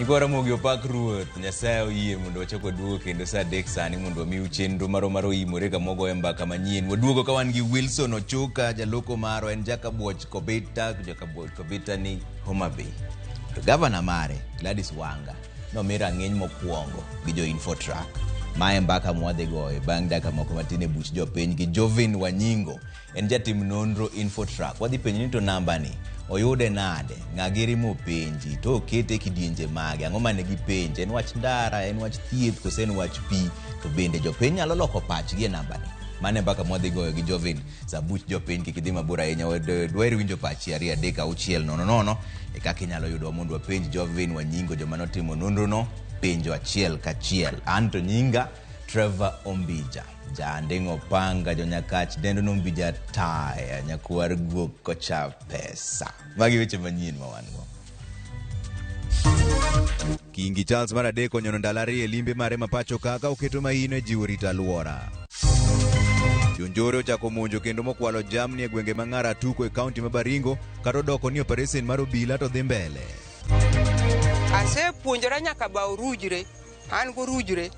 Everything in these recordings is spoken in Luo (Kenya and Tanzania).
Nyikwa Ramogi opak ruoth, Nyasaye oyie mondo wachak waduogo kendo saa 3 sani mondo wamiu chenro marwa mar oimore kama wagoye mbaka manyien. Waduogo ka wan gi Wilson Ochuka, jaloko marwa en Jakabuoch Kobita, Jakabuoch Kobita ni Homa Bay. To gavana mare Gladys Wanga nomi rang'iny mokwongo gi jo Infotrack. Mae mbaka mwadhi goyo bang' dakika moko matin e buch jopiny gi Jovin Wanyingo. En jatim nonro Infotrack. Wadhi penjo ni to namba ni oyude nade? Ng'a giri mopenji? To okete e kidienje mage? Ang'o mane gipenje? En wach ndara, en wach thieth, kose en wach pi? To bende jopiny nyalo loko pachgi e namba ni? Mano e mbaka mwadhi goyo gi Jovin sa buch jopiny. Kik idhi mabor ahinya. Dwaher winjo pachi 2 3 6 0 0 e kaka inyalo yudowa mondo wapenj Jovin Wanyingo joma notimo nonrono penjo achiel kachiel. An to nyinga Trevor Ombija. Janding' opanga jonyakach dendo nombija taya nyakwar guok kocha pesa. Magi weche manyien ma wan go. Kingi Charles mar adek onyono ndalo 2 e limbe mare ma pacho ka ka oketo mahino e jiwo rito alwora. Jonjore ochako monjo kendo mokwalo jamni e gwenge ma Ng'ara Atuko e kaunti ma Baringo kata odoko ni operesen mar obila to dhi mbele. Asepuonjora nyaka bao rujre. An gorujre.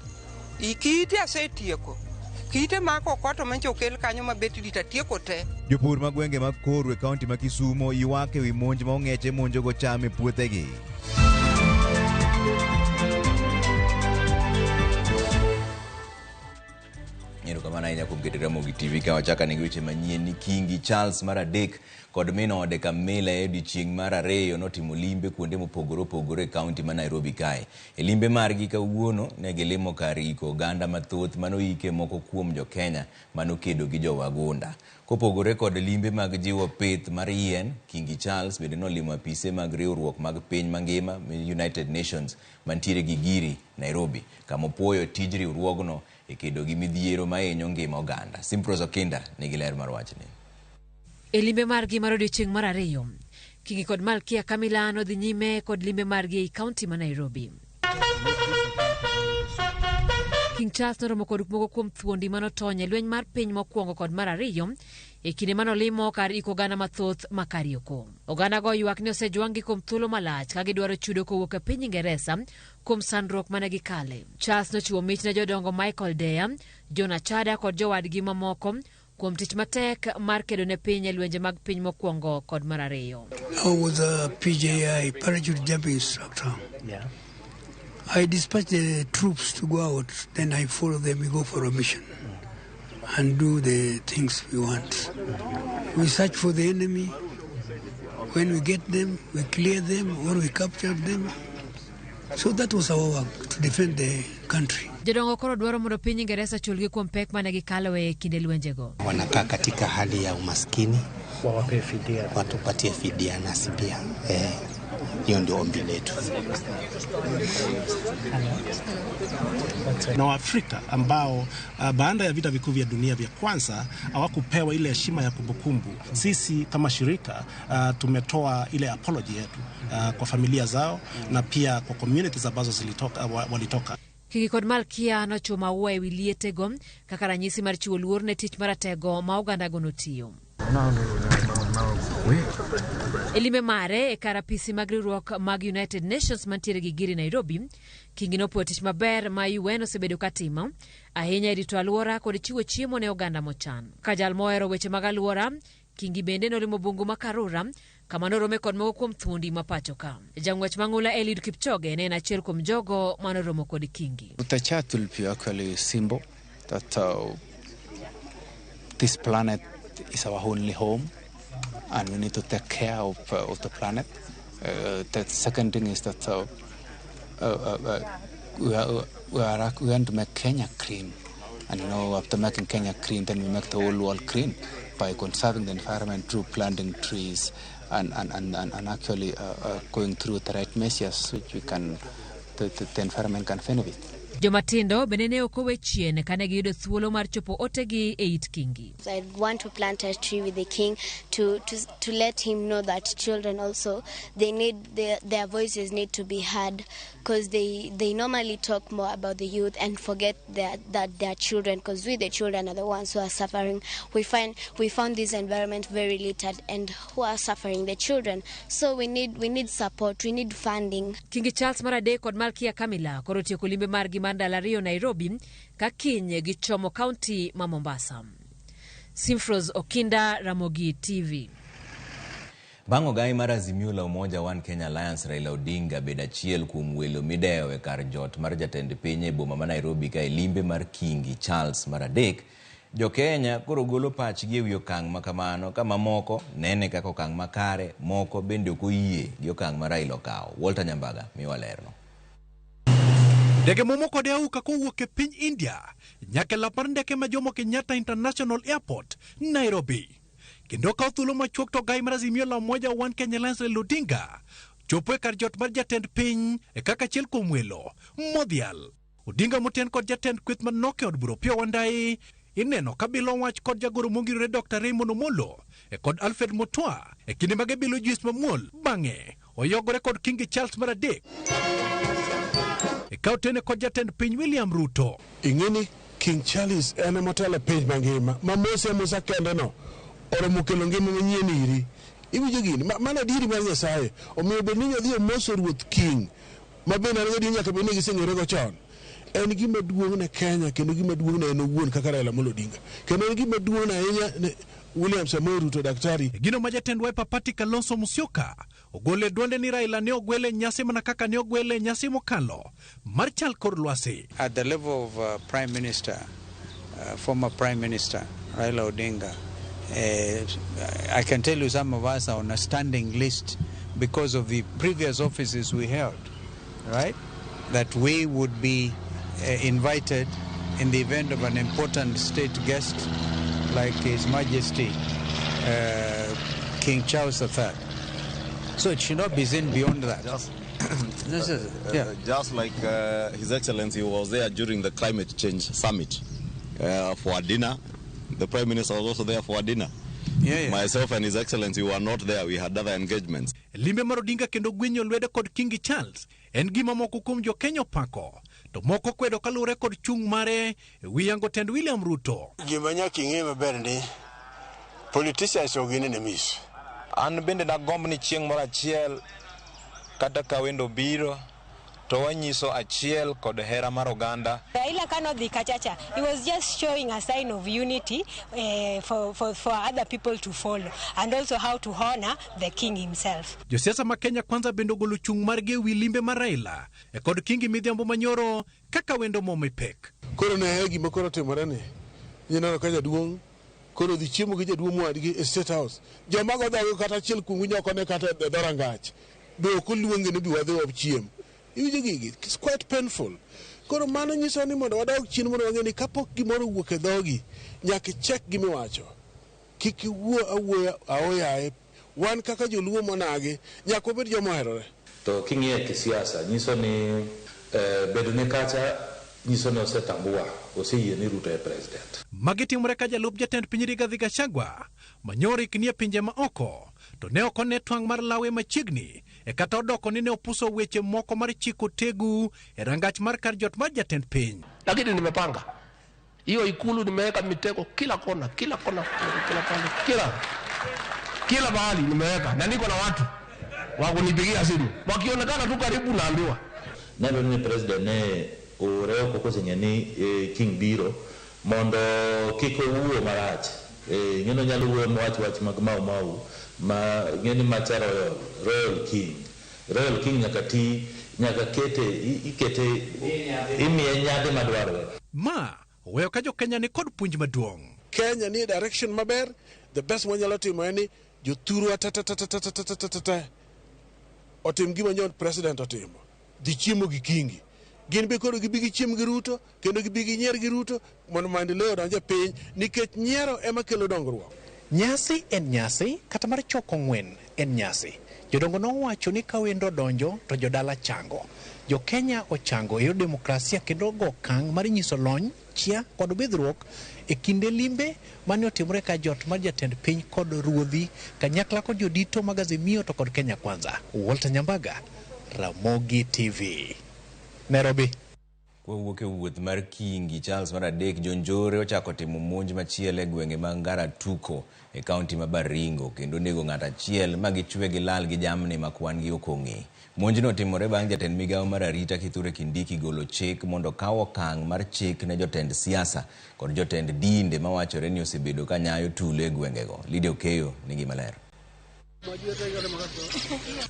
I kite asetieko. Kite ma kokoto mancho okel kanyo mabet dit atieko te. Jopur ma gwenge mag Koru e kaunti ma Kisumo ywak ewi monj ma ong'eche monjogo cham e puothegi. Erokamano ahinya kuom keto Ramogi TV ka wachako ane gi weche manyien ni Kingi Charles mar adek kod min ode Camilla e odiechieng' mar ariyo notimo limbe kuonde mopogore opogore e kaunti ma Nairobi kae. E limbe margi kawuono ne gilimo kar iko oganda mathoth manoike moko kuom jo-Kenya manokedo gi jo-Wagunda. Kopogore kod limbe mag jiwo pith mar yien, Kingi Charles bende nolimo apise mag riwruok mag piny mangima United Nations mantiere Gigiri, Nairobi, kama opuoyo tij riwruogno e kedo gi midhiero mahinyo ngima oganda. Simprose Okinda nigi ler mar wachni. E limbe margi mar odiechieng' mar ariyo, Kingi kod Malkia Camilla nodhi nyime kod limbe margi ei kaunti ma Nairobi. King Charles noromo kod moko kuom thuondi manotony e lweny mar piny mokwongo kod mar ariyo e kinde manolimo kar iko oganda mathoth ma Karioko. Oganda go ywak ni osejwang'gi kuom thuolo malach ka gidwaro chudo kowuok e piny Ingeresa kuom sandruok mane gikale. Charles nochiwo mich ne jodongo Michael Deya, John Achada kod jowadgi mamoko kuom tich matek mar kedo ne piny e lwenje mag piny mokwongo kod mar ariyo. I was a PJI, parachute jumping instructor. I dispatched the troops to go out, then I follow them, we go for a mission and do the things we want. We search for the enemy. When we get them, we clear them or we capture them. So that was our work, to defend the country. Jodongo koro dwaro mondo piny Ingeresa chulgi kuom pek mane gikaloe e kinde lwenjego. Wanakaa katika hali ya umaskini, wawape fidia, watupatie fidia nasi pia hiyo ndio ombi letu. Na Waafrika ambao baada ya vita vikuu vya dunia vya kwanza hawakupewa ile heshima ya kumbukumbu. Sisi kama shirika tumetoa ile apology yetu kwa familia zao na pia kwa communities ambazo walitoka. Kingi kod Malkia nochiwo maua e wi lietego kaka ranyisi mar chiwo luor ne tich maratego ma ogandago notiyo. E limbe mare e kar apisi mag riwruok mag United Nations mantiere Gigiri Nairobi, Kingi nopuoyo tich maber ma UN osebedo katimo ahinya e rito alwora kod chiwo chiemo ne oganda mochan. Ka jal mohero weche mag alwora, Kingi bende nolimo bungu ma Karura kama norome kod moko kuom thuondi ma pacho ka. Jang'wech mang'ula Eliud Kipchoge ne en achiel kuom jogo manoromo kod Kingi. The chat will be actually simple, that this planet is our only home and we need to take care of the planet. The second thing is that we want to make Kenya green. And after making Kenya green, then we make the whole world green by conserving the environment through planting trees and actually going through the right measures which the environment can benefit. Jomatindo bende ne ok owe chien kane giyudo thuolo mar chopo otegi e it kingi. I want to plant a tree with the king to let him know that children also, they need their voices need to be heard, because they normally talk more about the youth and forget that they are children, because we the children are the ones who are suffering. We found this environment very littered, and who are suffering? The children. So we need support, we need funding. Kingi Charles mar adek kod Malkia Camilla koro tieko limbe margi mar ndalo 2 Nairobi ka kiny gichomo kaunti ma Mombasa. Simfros Okinda, Ramogi TV. Bang' ogai mar Azimio la Umoja One Kenya Alliance Raila Odinga bedo achiel kuom welo midewo e kar jot mar jatend piny e boma ma Nairobi ka e limbe mar Kingi Charles mar adek, jo-Kenya koro golo pachgi ewi okang' ma kamano ka mamoko nene kaka okang' makare, moko bende ok oyie gi okang' ma Raila okawo. Walter Nyambaga miwa lerno. Ndege momo kod auka kowuok e piny India nyaka e lap mar ndeke ma Jomo Kenyatta International Airport, Nairobi. Kendo kawo thuolo machuok to gai mar Azimio la Umoja One Kenya Alliance Raila Odinga chopo e kar jot mar jatend piny e kaka achiel kuom welo modhial. Odinga moten kod jatend kweth manok e od bura Opiyo Wandayi ineno ka bilo wach kod jagoro mongirore Dr. Raymond Omolo e kod Alfred Mutua e kinde mag bilo juis mamuol bang'e oyogore kod Kingi Charles mar adek e ka otene kod jatend piny William Ruto. Ing'eni King Charles en ema otelo e piny mangima ma Mose Musa kende no oromo kelo ngima manyien iri. Iwinjo gini? Mano adieri mar Nyasaye. Omiyo bed ni nyadhi omoso ruoth King ma bende an gadier nyaka bed ni giseng'erego chon. En gima duong' ne Kenya kendo gima duong' ne en owuon kaka Raila Amolo Odinga. Kendo en gima duong' ahinya ne William Samoei Ruto daktari. Gino ma jatend Wiper Party Kalonzo Musyoka ogolo e duonde ni Raila ne ogwele e nyasi mana kaka ne ogwele e nyasi mokalo mar chal kor lwasi. At the level of Prime Minister, former Prime Minister Raila Odinga, I can tell you some of us are on a standing list because of the previous offices we held, right? That we would be invited in the event of an important state guest like His Majesty King Charles III. So it should not be seen beyond that. This is, yeah. Just like His Excellency was there during the climate change summit for a dinner. The Prime Minister was also there for a dinner. Yeah. Myself and His Excellency were not there. We had other engagements. Limbe mar Odinga kendo gwenyo lwedo kod Kingi Charles en gima moko kuom jo-Kenya opako to moko kwedo kaluwore kod chung' mare e wi yango tend William Ruto. Gima nyaka ing'e maber ni politicians ok gin enemies. An bende nagomb ni chieng' moro achiel kata ka wendo biro to wanyiso achiel kod hera mar oganda. Raila kanodhi kachacha, he was just showing a sign of unity for other people to follow and also how to honor the king himself. Josiasa ma Kenya Kwanza bende ogolo chung' margi e wi limbe mar Raila e kod Kingi Midhiambo manyoro kaka wendo momi pek. Koro ne gima koro timore ni ineno ka jaduong' koro dhi chiemo gi jaduong' wadgi e State House. Joma go dhogi kata achiel kuomgi nyoko ne kata e dhorangach. Be ok oluongi ni bi wadhi wachiem. Iwinjo gigi? It's quite painful. Koro mano nyiso ni mondo wadog chien mondo wang'e ni kapok gimoro owuok e dhogi, nyaka icheck gimiwacho. Kik iwuo awuoya aoyaye. Wan kaka joluo monagi, nyaka wabed joma oherore. To king'iye kisiasa nyiso ni bedone kacha nyiso ni osetambua oseyie ni Ruto e president. Magi timore ka jalup jatend piny Rigathi Gachagua manyoro ikni e pinje ma oko to ne ok one twang' mar lawe machiegni e kata odoko ni ne opuso weche moko mar chiko tegu e rangach mar kar jot mar jatend piny. Lakini nimepanga hiyo Ikulu, nimeweka mitego kila kona, kila kona, kila pale, kila mahali nimeweka, na niko na watu wa kunipigia simu, wakionekana tu karibu naambiwa. Nenore ni president ne oore oko koseng'e ni king biro mondo kik owuo marach. Ing'e ni onyalo wuoyo mowach wach mag mau mau ma ing'e ni macha royal king. Royal king nyaka ti nyaka kete ikete imiye nyadhi madwarore. Ma oweyo ka jo-Kenya ni kod puonj maduong'. Kenya ni e direction maber. The best mwanyalo timo en ni jothurwa ta ta ta ta ta ta ta ta ta ta otim gima nyon president otimo. Dhi chiemo gi Kingi. Gin be koro gibi gichiem gi Ruto kendo gibi ginyier gi Ruto mondo maendeleo odonj e piny nikech nyiero ema kelo dongruok. Nyasi en nyasi, kata mar choko ng'wen en nyasi. Jodongo nowacho ni ka wendo odonjo to jodala chango. Jo Kenya ochango e yor demokrasia kendo ogo okang' mar nyiso lony, chia kod bidhruok e kinde limbe mane otimore ka jot mar jatend piny kod ruodhi kanyakla kod jodito mag Azimio to kod Kenya Kwanza. Walter Nyambaga, Ramogi TV, Nairobi. Kwawuok e wuoth mar Kingi Charles mar adek, jonjore ochako timo monj machielo e gwenge mag Ngaratuko e kaunti ma Baringo kendo nego ng'ato achiel ma gichwe gilal gi jamni ma kwan gi ok ong'e. Monjno otimore bang' jatend migawo mar arita Kithure Kindiki golo chik mondo okaw okang' mar chik ne jotend siasa kod jotend dinde mawachore ni osebedo ka nyayo tulo e gwengego. Lydia Okeyo nigi maler.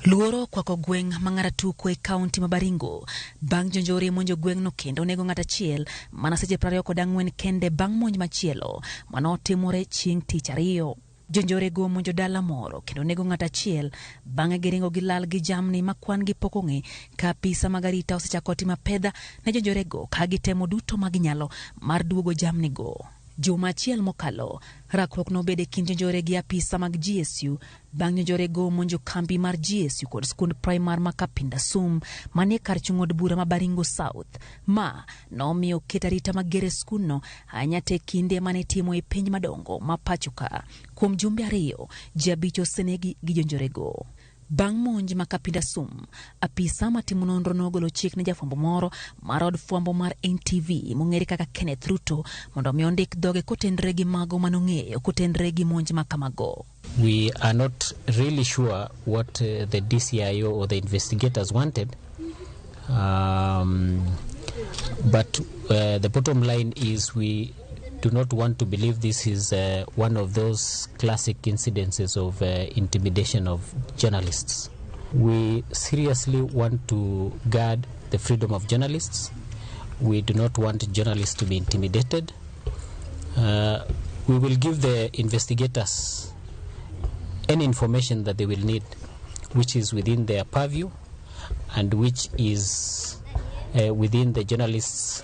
Luoro okwako gweng' ma Ng'aratuko e kaunti ma Baringo bang' jonjore monjo gweng'no kendo nego ng'at achiel mana seche 24 kende bang' monj machielo manotimore chieng' tich ariyo. Jonjorego omonjo dala moro kendo nego ng'at achiel bang'e giringo gilal gi jamni ma kwan gi pok ong'e ka apisa mag arita osechako timo apedha ne jonjorego ka gitemo duto ma ginyalo mar duogo jamnigo. Juma achiel mokalo, rakruok nobedo e kind jonjore gi apisa mag GSU bang' jonjorego monjo kambi mar GSU kod skund primar ma Kapinda Sum manie kar chung' od bura ma Baringo South. Ma nomiyo oket arita mager e skundno ahinya te kinde mane itimo e penj madongo ma pacho ka. Kuom jumbe ariyo, ji abich osenegi gi jonjorego. Bang' monj ma Kapinda Sum, apisa matimo nonro nogolo chik ne jafwambo moro mar od fwambo mar NTV mong'ere kaka Kenneth Ruto mondo mi ondik dhoge kotenre gi mago manong'eyo kotenre gi monj ma kamago. We are not really sure what the DCIO or the investigators wanted, but the bottom line is we do not want to believe this is one of those classic incidences of intimidation of journalists. We seriously want to guard the freedom of journalists. We do not want journalists to be intimidated. We will give the investigators any information that they will need, which is within their purview and which is within the journalists'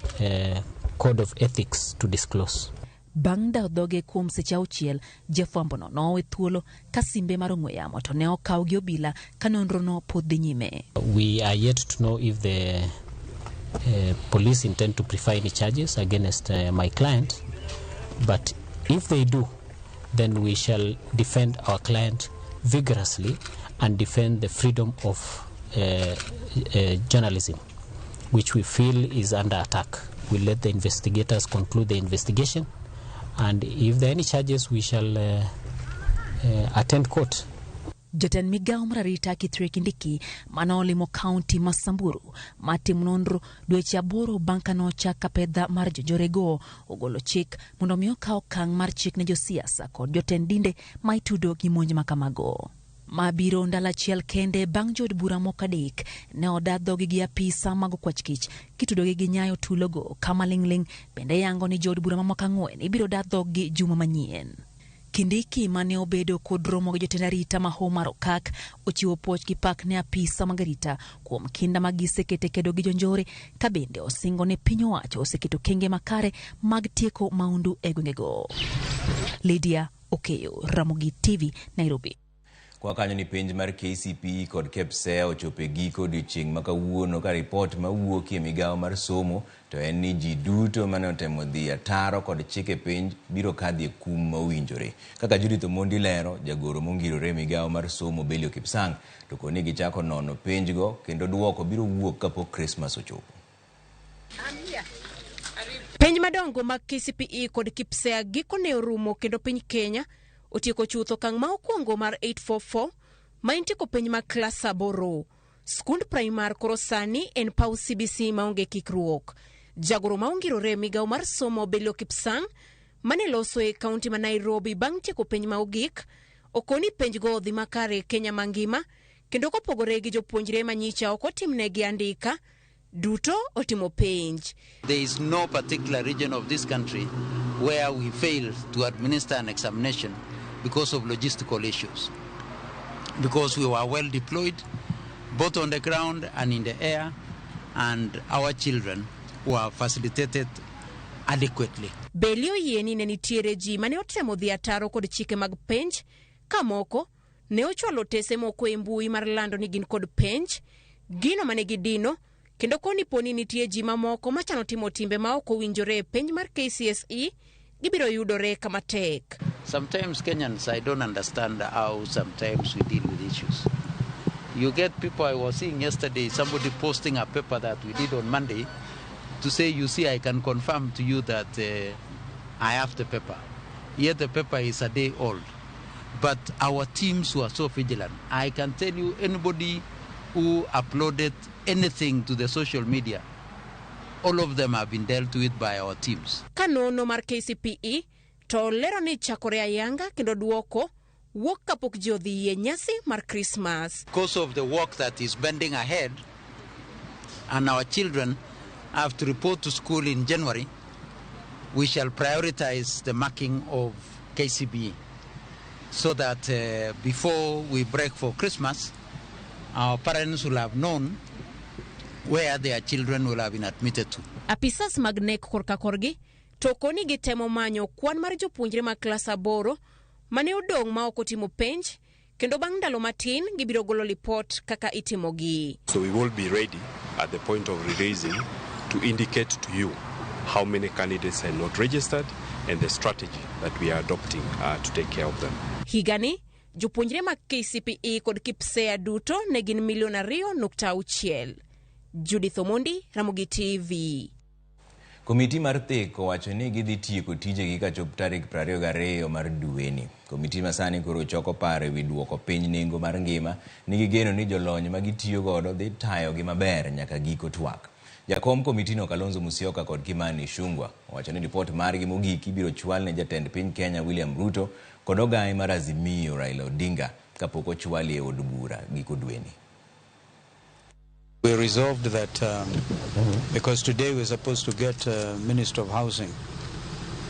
code of ethics to disclose. Bang' dawo dhoge kuom seche auchiel, jafwambono nowe thuolo ka simbe mar ong'we yamo to ne okaw gi obila ka nonrono pod dhi nyime. We are yet to know if the police intend to prefer any charges against my client, but if they do, then we shall defend our client vigorously and defend the freedom of journalism, which we feel is under attack. We let the investigators conclude the investigation, and if there are any charges, we shall attend court. Jatend migawo mar arita Kithure Kindiki manolimo kaunti ma Samburu matimo nonro dweche aboro bang' ka nochak apedha mar jonjorego ogolo chik mondo mi okaw okang' mar chik ne josiasa kod jotend dinde ma itudo gi monj ma kamago. Mabiro ndalo achiel kende bang' jood bura moko adek ne oda dhogi gi apisa mag okwach kich kitudogi gi nyayo tulogo kama ling'ling' bende yango ni jood bura mamoko ang'wen ibiro da dhoggi juma manyien. Kindiki mane obedo kod romo gi jotend arita ma Homa Okak ochiwo puoch gi pak ne apisa mag arita kuom kinda ma gisekete kedo gi jonjore ka bende osingo ne piny owacho oseketo kenge makare mag tieko maundu e gwengego. Lydia Okeyo, Ramogi TV, Nairobi. Kwa kanyo ni penj mar KCPE kod KPSEA ochopo e giko odiochieng' ma kawuono ka ripot mawuok e migawo mar somo to en ni ji duto mane otemo dhi ataro kod chike penj biro kadhi e kum ma owinjore. Kaka Judith Omondi lero, jagoro mongirore e migawo mar somo Belio Kipsang to koni gichako nono penjgo kendo duoko biro wuok kapok Krismas ochopo. Penj madongo mag KCPE kod KPSEA gikone orumo kendo piny Kenya otieko chutho okang' ma okwongo mar 844 ma en tieko penj mag klas aboro. Skund primar koro sani en paw CBC maonge kikruok. Jagoro ma ongirore e migawo mar somo Belio Kipsang mane loso e kaunti ma Nairobi bang' tieko penj ma ogik okoni penjgo odhi makare e Kenya mangima kendo kopogore gi jopuonjre manyicha ok otimnegi andika duto otimo penj. There is no particular region of this country where we fail to administer an examination because of logistical issues. Because we were well deployed, both on the ground and in the air, and our children were facilitated adequately. Belio oyie ni ne nitiere ji mane otemo dhi ataro kod chike mag penj ka moko ne ochwalo otese moko e mbui mar lando ni gin kod penj, gino mane gidino, kendo koni poni nitie ji mamoko machano timo timbe ma ok owinjore e penj mar KCSE, gibiro yudore kama tek. Sometimes Kenyans, I don't understand how sometimes we deal with issues. You get people, I was seeing yesterday, somebody posting a paper that we did on Monday to say, you see, I can confirm to you that I have the paper. Yet the paper is a day old. But our teams were so vigilant. I can tell you, anybody who uploaded anything to the social media, all of them have been dealt with by our teams. Ka nono mar KCPE to lero ni chakore ayanga kendo duoko wuok kapok ji odhi e nyasi mar Krismas. Because of the work that is bending ahead, and our children have to report to school in January, we shall prioritize the marking of KCPE so that before we break for Christmas, our parents will have known where their children will have been admitted to. Apisas mag KNEC korka korgi to koni gitemo manyo kwan mar jopuonjre mag klas 8 mane odong' ma ok otimo penj, kendo bang' ndalo matin gibiro golo lipot kaka itimogi. So we will be ready at the point of releasing to indicate to you how many candidates are not registered and the strategy that we are adopting to take care of them. Higani, jopuonjre mag KCPE kod KPSEA duto ne gin milion 2.6. Judith Omondi, Ramogi TV. Komiti mar thek owacho ni gidhi tieko tijegi kachop tarik 22 mar dweni. Komiti masani koro choko paro ewi duoko piny nengo mar ngima nigi geno ni jolony ma gitiyo godo dhi tayogi maber nyaka giko twak. Jakom komitino Kalonzo Musyoka kod Kimani Ichung'wah owacho ni ripot margi mogik ibiro chwal ne jatend piny Kenya William Ruto kod ogaye mar Azimio Raila Odinga kapok ochwali e od bura giko dweni. We resolved that because today we're supposed to get Minister of Housing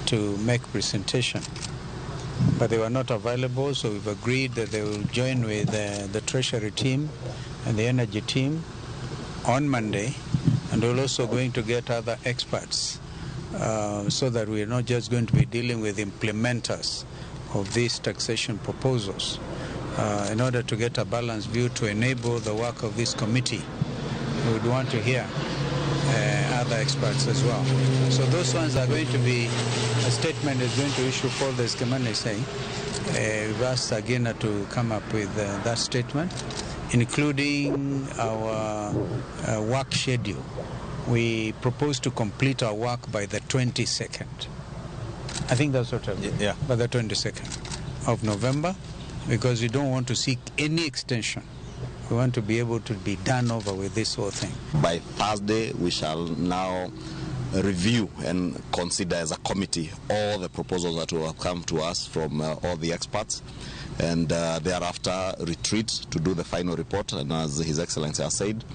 to make presentation, but they were not available, so we've agreed that they will join with the Treasury team and the Energy team on Monday, and we're also going to get other experts so that we're not just going to be dealing with implementers of these taxation proposals in order to get a balanced view to enable the work of this committee. We would want to hear other experts as well. So those ones are going to be, a statement is going to issue for this, Kimani is saying. We've asked Agina to come up with that statement, including our work schedule. We propose to complete our work by the 22nd. I think that's what I've yeah. By the 22nd of November, because we don't want to seek any extension. We want to be able to be done over with this whole thing. By Thursday, we shall now review and consider as a committee all the proposals that will have come to us from all the experts, and thereafter retreat to do the final report. And as His Excellency has said,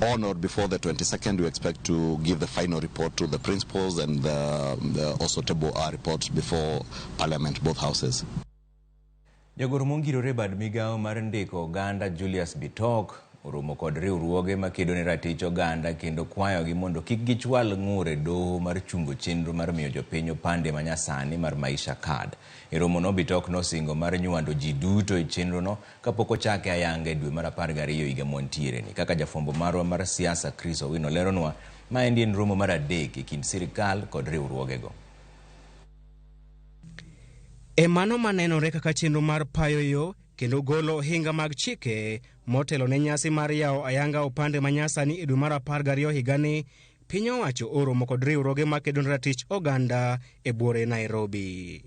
on or before the 22nd, we expect to give the final report to the principals and also table our report before Parliament, both houses. Jagoro mongirore bad migawo mar ndiko oganda Julius Bitok oromo kod riwruoge makedo ne ratich oganda kendo kwayogi mondo kik gichwal ng'ur e doho mar chungo chenro mar miyo jopiny opande manyasani mar Maisha Card. E romono Bitok nosingo mar nywando ji duto e chenrono kapok ochake ayanga e dwe mar 12 higa mwantiere ni. Kaka jafwambo marwa mar siasa Chris Owino leronwa, maendi en romo mar 3 e kind sirikal kod riwruogego. E mano manenore kaka chenro mar payo yo kendo golo ohinga mag chike motelo ne nyasi mar yawo ayanga opande manyasani e dwe mar 12 higani, piny owacho oromo kod riwruoge makedo ne ratich oganda e buore Nairobi.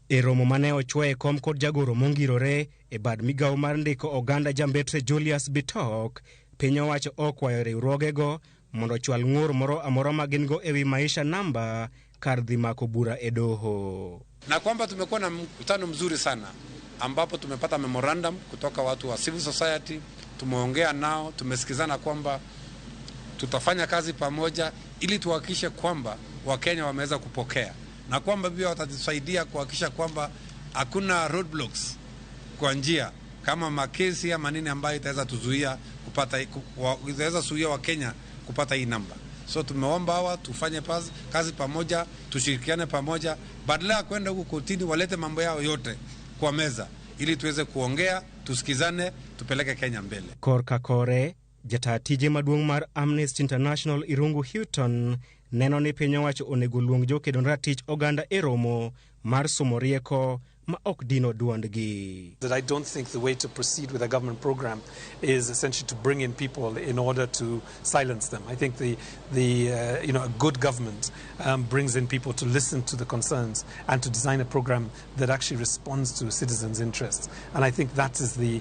E romo mane ochwe e kom kod jagoro mongirore e bad migawo mar ndiko oganda Jambetre Julius Bitok, piny owacho okwayo riwruogego mondo ochwal ng'ur moro amora ma gin go ewi Maisha Namba kar dhi mako bura e doho. Na kwamba tumekuwa na mkutano mzuri sana ambapo tumepata memorandum kutoka watu wa civil society, tumeongea nao, tumesikizana kwamba tutafanya kazi pamoja ili tuhakikishe kwamba Wakenya wameweza kupokea na kwamba pia watatusaidia kuhakikisha kwamba hakuna roadblocks kwa njia kama makesi ama nini ambayo itaweza tuzuia kupata, itaweza zuia Wakenya kupata hii namba. So tumeomba hawa tufanye kazi pamoja, tushirikiane pamoja, badala ya kwenda huko kotini walete mambo yao yote kwa meza ili tuweze kuongea, tusikizane, tupeleke Kenya mbele. Korka kore, jata tije maduong' mar Amnesty International Irungu Houghton neno ni piny owacho onego luong jokedo ne ratich oganda e romo mar somo rieko ma ok dino duondgi. That I don't think the way to proceed with a government program is essentially to bring in people in order to silence them. I think the you know a good government brings in people to listen to the concerns and to design a program that actually responds to citizens' interests. And I think that is the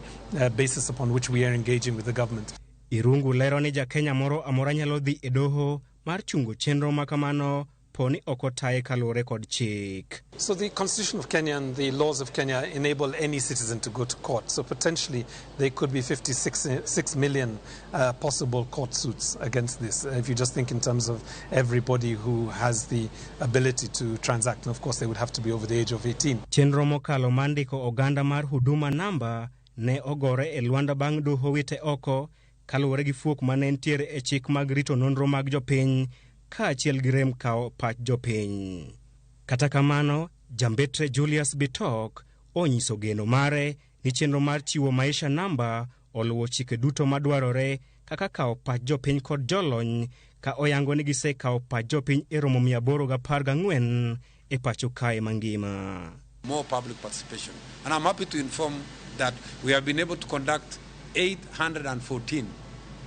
basis upon which we are engaging with the government. Irungu lero ni ja-Kenya moro amora nyalo dhi e doho mar chungo chenro ma kamano po ni ok otaye kaluwore kod chik. So the Constitution of Kenya and the laws of Kenya enable any citizen to go to court. So potentially there could be 56 6 million possible court suits against this. If you just think in terms of everybody who has the ability to transact, and of course they would have to be over the age of 18. Chenro mokalo mar ndiko oganda mar Huduma Namba ne ogore e lwanda bang' doho wite oko kaluwore gi fuok mane nitiere e chik mag rito nonro mag jopiny kaachiel gi rem kawo pach jopiny. Kata kamano, jambetre Julius Bitok onyiso geno mare ni chenro mar chiwo Maisha Namba oluwo chike duto madwarore kaka kawo pach jopiny kod jolony ka oyango ni gisekawo pach jopiny e romo 814 e pacho kae mangima. More public participation. And I'm happy to inform that we have been able to conduct 814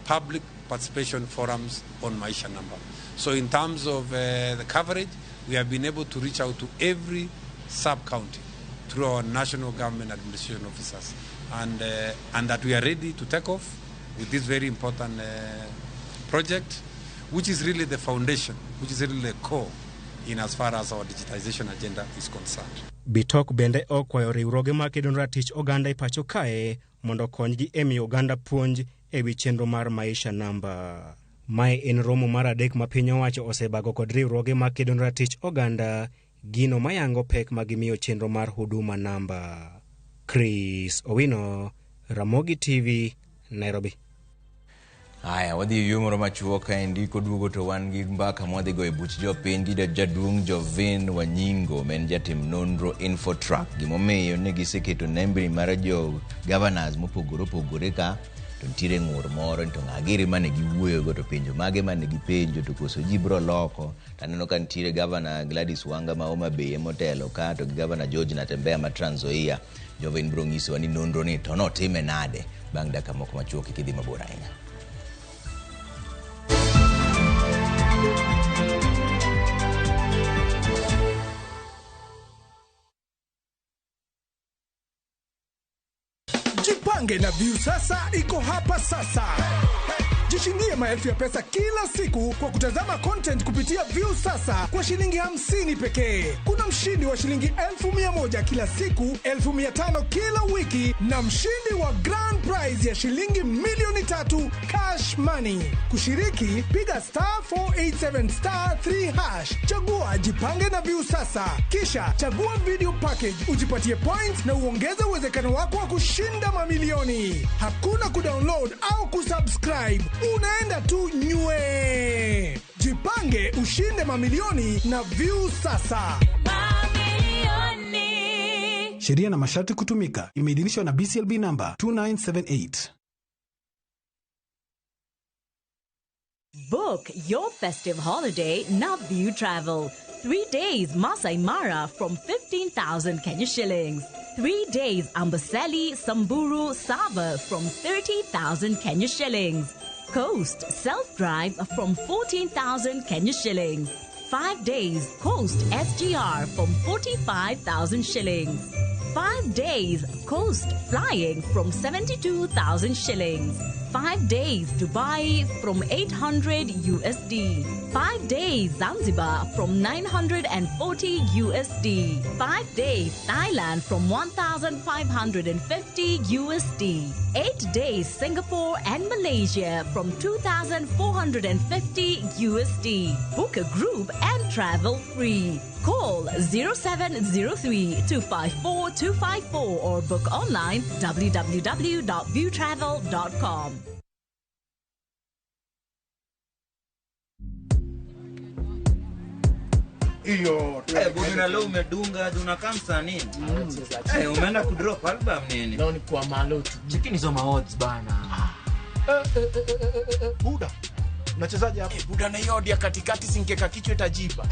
public participation forums on Maisha Number. So in terms of the coverage, we have been able to reach out to every sub-county through our national government administration officers, and that we are ready to take off with this very important project, which is really the foundation, which is really the core in as far as our digitization agenda is concerned. Bitok bende okwayo riwruoge makedo ne ratich oganda e pacho kae mondo okonygi e miyo oganda puonj e wi chenro mar Maisha Namba. Mae en romo mar adek ma piny owacho osebago kod riwruoge makedo ne ratich oganda, gino mayango pek ma gimiyo chenro mar Huduma Namba. Chris Owino, Ramogi TV, Nairobi. Haya, wadhi e yo moro machuok kaendi koduogo to wan gi mbaka mwadhi go e buch jopiny gi jaduong' Jovin Wanyingo ma en jatim nonro Infotrack. Gimomiyo ne giseketo nembni mar jo governors mopogore opogore ka to nitiere ng'ur moro ni to ng'a giri mane giwuoyogo to penjo mage mane gipenjo to koso ji biro loko. To aneno ka nitiere governor Gladys Wanga ma Homa Bay emotelo ka to gi governor George Natembeya ma Trans Nzoia. Jovin biro nyisowa ni nonro ni to notime nade bang' dakika moko machuok kik idhi mabor ahinya. Jipange na Viusasa iko hapa sasa. Jishindie maelfu ya pesa kila siku kwa kutazama content kupitia Viusasa kwa shilingi 50 pekee. Kuna mshindi wa shilingi 1,100 kila siku, 5,000 kila wiki na mshindi wa grand prize ya shilingi 3,000,000 cash money. Kushiriki, piga star 487 star 3 hash. Chagua Jipange na Viusasa. Kisha chagua video package, ujipatie points na uongeze uwezekano wako wa kushinda mamilioni. Hakuna kudownload au kusubscribe. Unaenda tu nywe. Jipange ushinde mamilioni na Viusasa. Sheria na masharti kutumika. Imeidhinishwa na BCLB number 2978. Book your festive holiday now View Travel. 3 days Masai Mara from 15,000 Kenya shillings. 3 days Amboseli, Samburu, Sava from 30,000 Kenya shillings. Coast self-drive from 14,000 Kenya shillings. 5 days Coast SGR from 45,000 shillings. 5 days Coast flying from 72,000 shillings. 5 days Dubai from 800 USD. 5 days Zanzibar from 940 USD. 5 days Thailand from 1,550 USD. 8 days Singapore and Malaysia from 2,450 USD. Book a group and travel free. Call 0703 254 254 or book online www.viewtravel.com. Hiyo. Buda leo umedunga, unakaa msanii. Umeenda kudrop album nini? Leo ni kwa malotu. Cheki nizo ma odds bana. Buda. Unachezaje hapa? Buda na hiyo odi ya katikati singeka kichwa itajipa.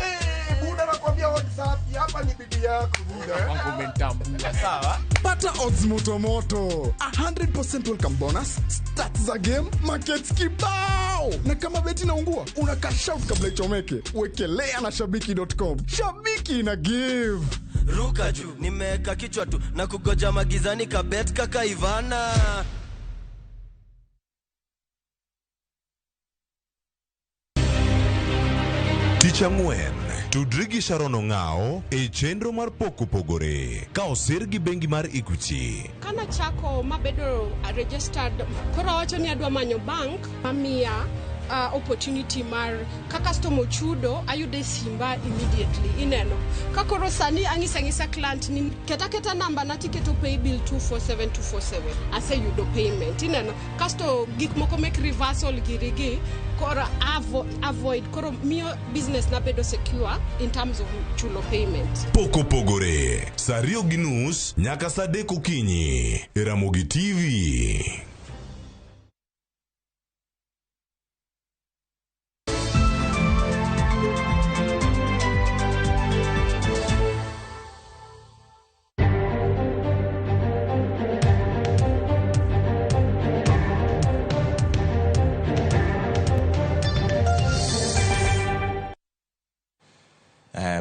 Buda nakwambia odds safi. Hapa ni bidii yako buda. Wangu umenitambua sawa. Pata odds moto moto. 100% welcome bonus, stats za game, markets kibao. Na kama beti inaungua, una cash out kabla ichomeke. Wekelea na shabiki.com. Shabiki ina give. Ruka juu, nimeweka kichwa tu na kugoja magizani kabet kaka Ivana. Tich ang'wen, tudri gi Sharon Ong'ao e chenro mar Pok Opogore ka osir gi bengi mar Equity. Kana chako mabedo registered, koro awacho ni adwa manyo bank mamiya opportunity mar ka customer ochudo ayude simba immediately ineno. Ka koro sani ang'isa ng'isa client ni keta keta namba na tiketo paybill 247247 aseyudo payment ineno. Kasto gik moko mek reversal girigi koro avoid koro miyo business na bedo secure in terms of chulo payment. Pok Opogore, saa 2:30 nyaka saa 3 okinyi e Ramogi TV.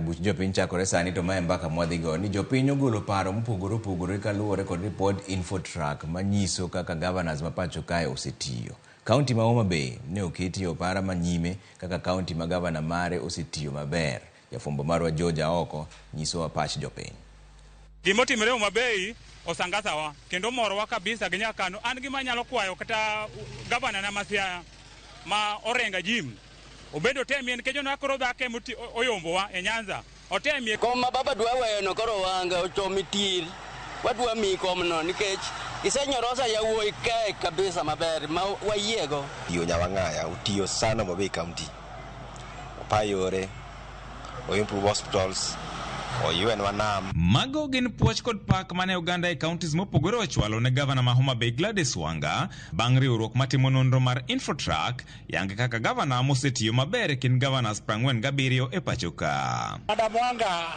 Buch jopiny chakore sani to mae mbaka mwadhigo ni jopiny ogolo paro mopogore opogore kaluwore kod ripod Infotrack manyiso kaka governors ma pacho kae osetiyo. Kaunti ma Homa Bay ne oketi e opara manyime kaka kaunti ma gavana mare osetiyo maber. Jafwambo marwa George Aoko nyisowa pach jopiny. Gimotimore Homa Bay osangasawa kendo morowa kabisa gi nyakano. An gima anyalo kwayo kata gavana na ma Siaya ma Orenga Jim obedo otemie nikech oneno koro dhake oyombowa e Nyanza. Otemie. Kom ma baba dwa weyo no koro wanga ochomi tir. Wadwa miyi komno nikech isenyorosa yawuoyi kae kabisa maber ma wayiego. Tiyo Nyawang'aya otiyo sana Homa Bay County. Opa yore, o improve hospitals, oywenwa nam. Mago gin puoch kod pak mane oganda e counties mopogore ochwalo ne gavana ma Homa Bay Gladys Wanga bang' riwruok matimo nonro mar Infotrack yange kaka gavana mosetiyo maber e kind governors 47 e pacho ka. Madam Wanga,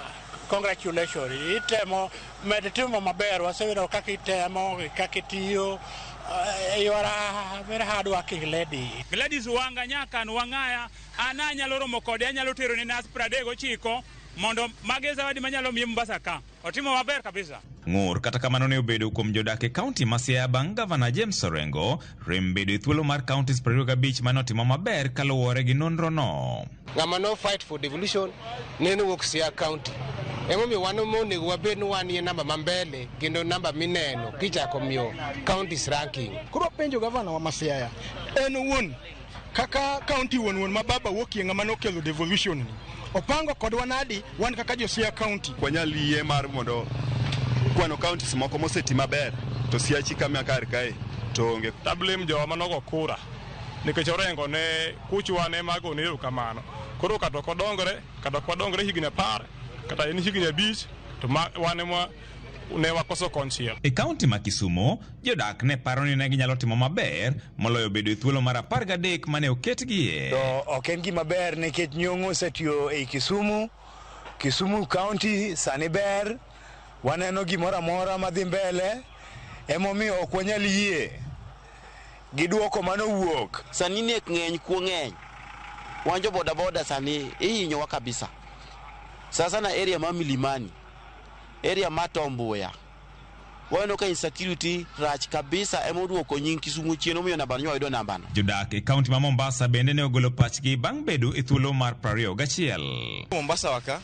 congratulations. Itemo med timo maber, wasewinjo kaka itemo, kaka itiyo. You are a very hard working lady. Gladys Wanga nyakan Wang'aya an anyalo romo kode, anyalo tero ne nas 39 mondo mage zawadi manyalo miye Mombasa ka. Otimo maber kabisa. Ng'ur kata kamano ne obedo kuom jodak e kaunti ma Siaya bang' gavana James Orengo rem bedo e thuolo mar counties 25 mane otimo maber kaluwore gi nonro no. Ng'ama no fight for devolution nene wuok Siaya County. Emomiyo wan monego wabed ni wan e namba ma mbele kendo namba mineno kichako miyo counties ranking. Koro penjo gavana wa Siaya en owuon kaka county wuon ma baba wuokie ng'ama nokelo devolution ni. Opango kodwa nadi wan kaka jo Siaya County. Wanyal yie mar mondo kwano counties moko moseti maber to Siaya chika ma kar kae to onge. Tablem jowa manogo kura nikech Orengo ne kuchwa ne mago ne kamano. Koro kata ok odongore, kata ok wadongore higni 10 kata en higni 5 to wan ema ne wakoso konchiel. E kaunti ma Kisumu, jodak ne paro ni ne ginyalo timo maber moloyo bedo e thuolo mar 13 mane oketgie. To ok en gima ber nikech Nyong'o osetiyo ei Kisumu, Kisumu County sani ber, waneno gimoro amora madhi mbele, emomiyo ok wanyal yie gi duoko manowuok. Sani nek ng'eny, kuo ng'eny. Wan jo boda boda sani ihinyowa kabisa. Sasa na area ma Milimani, area ma Tom Mboya, waneno ka insecurity rach kabisa emoduoko nying Kisumu chien omiyo nambano nyo wayudo nambano. Jodak e kaunti ma Mombasa bende ne ogolo pachgi bang' bedo e thuolo mar 21. Mombasa waka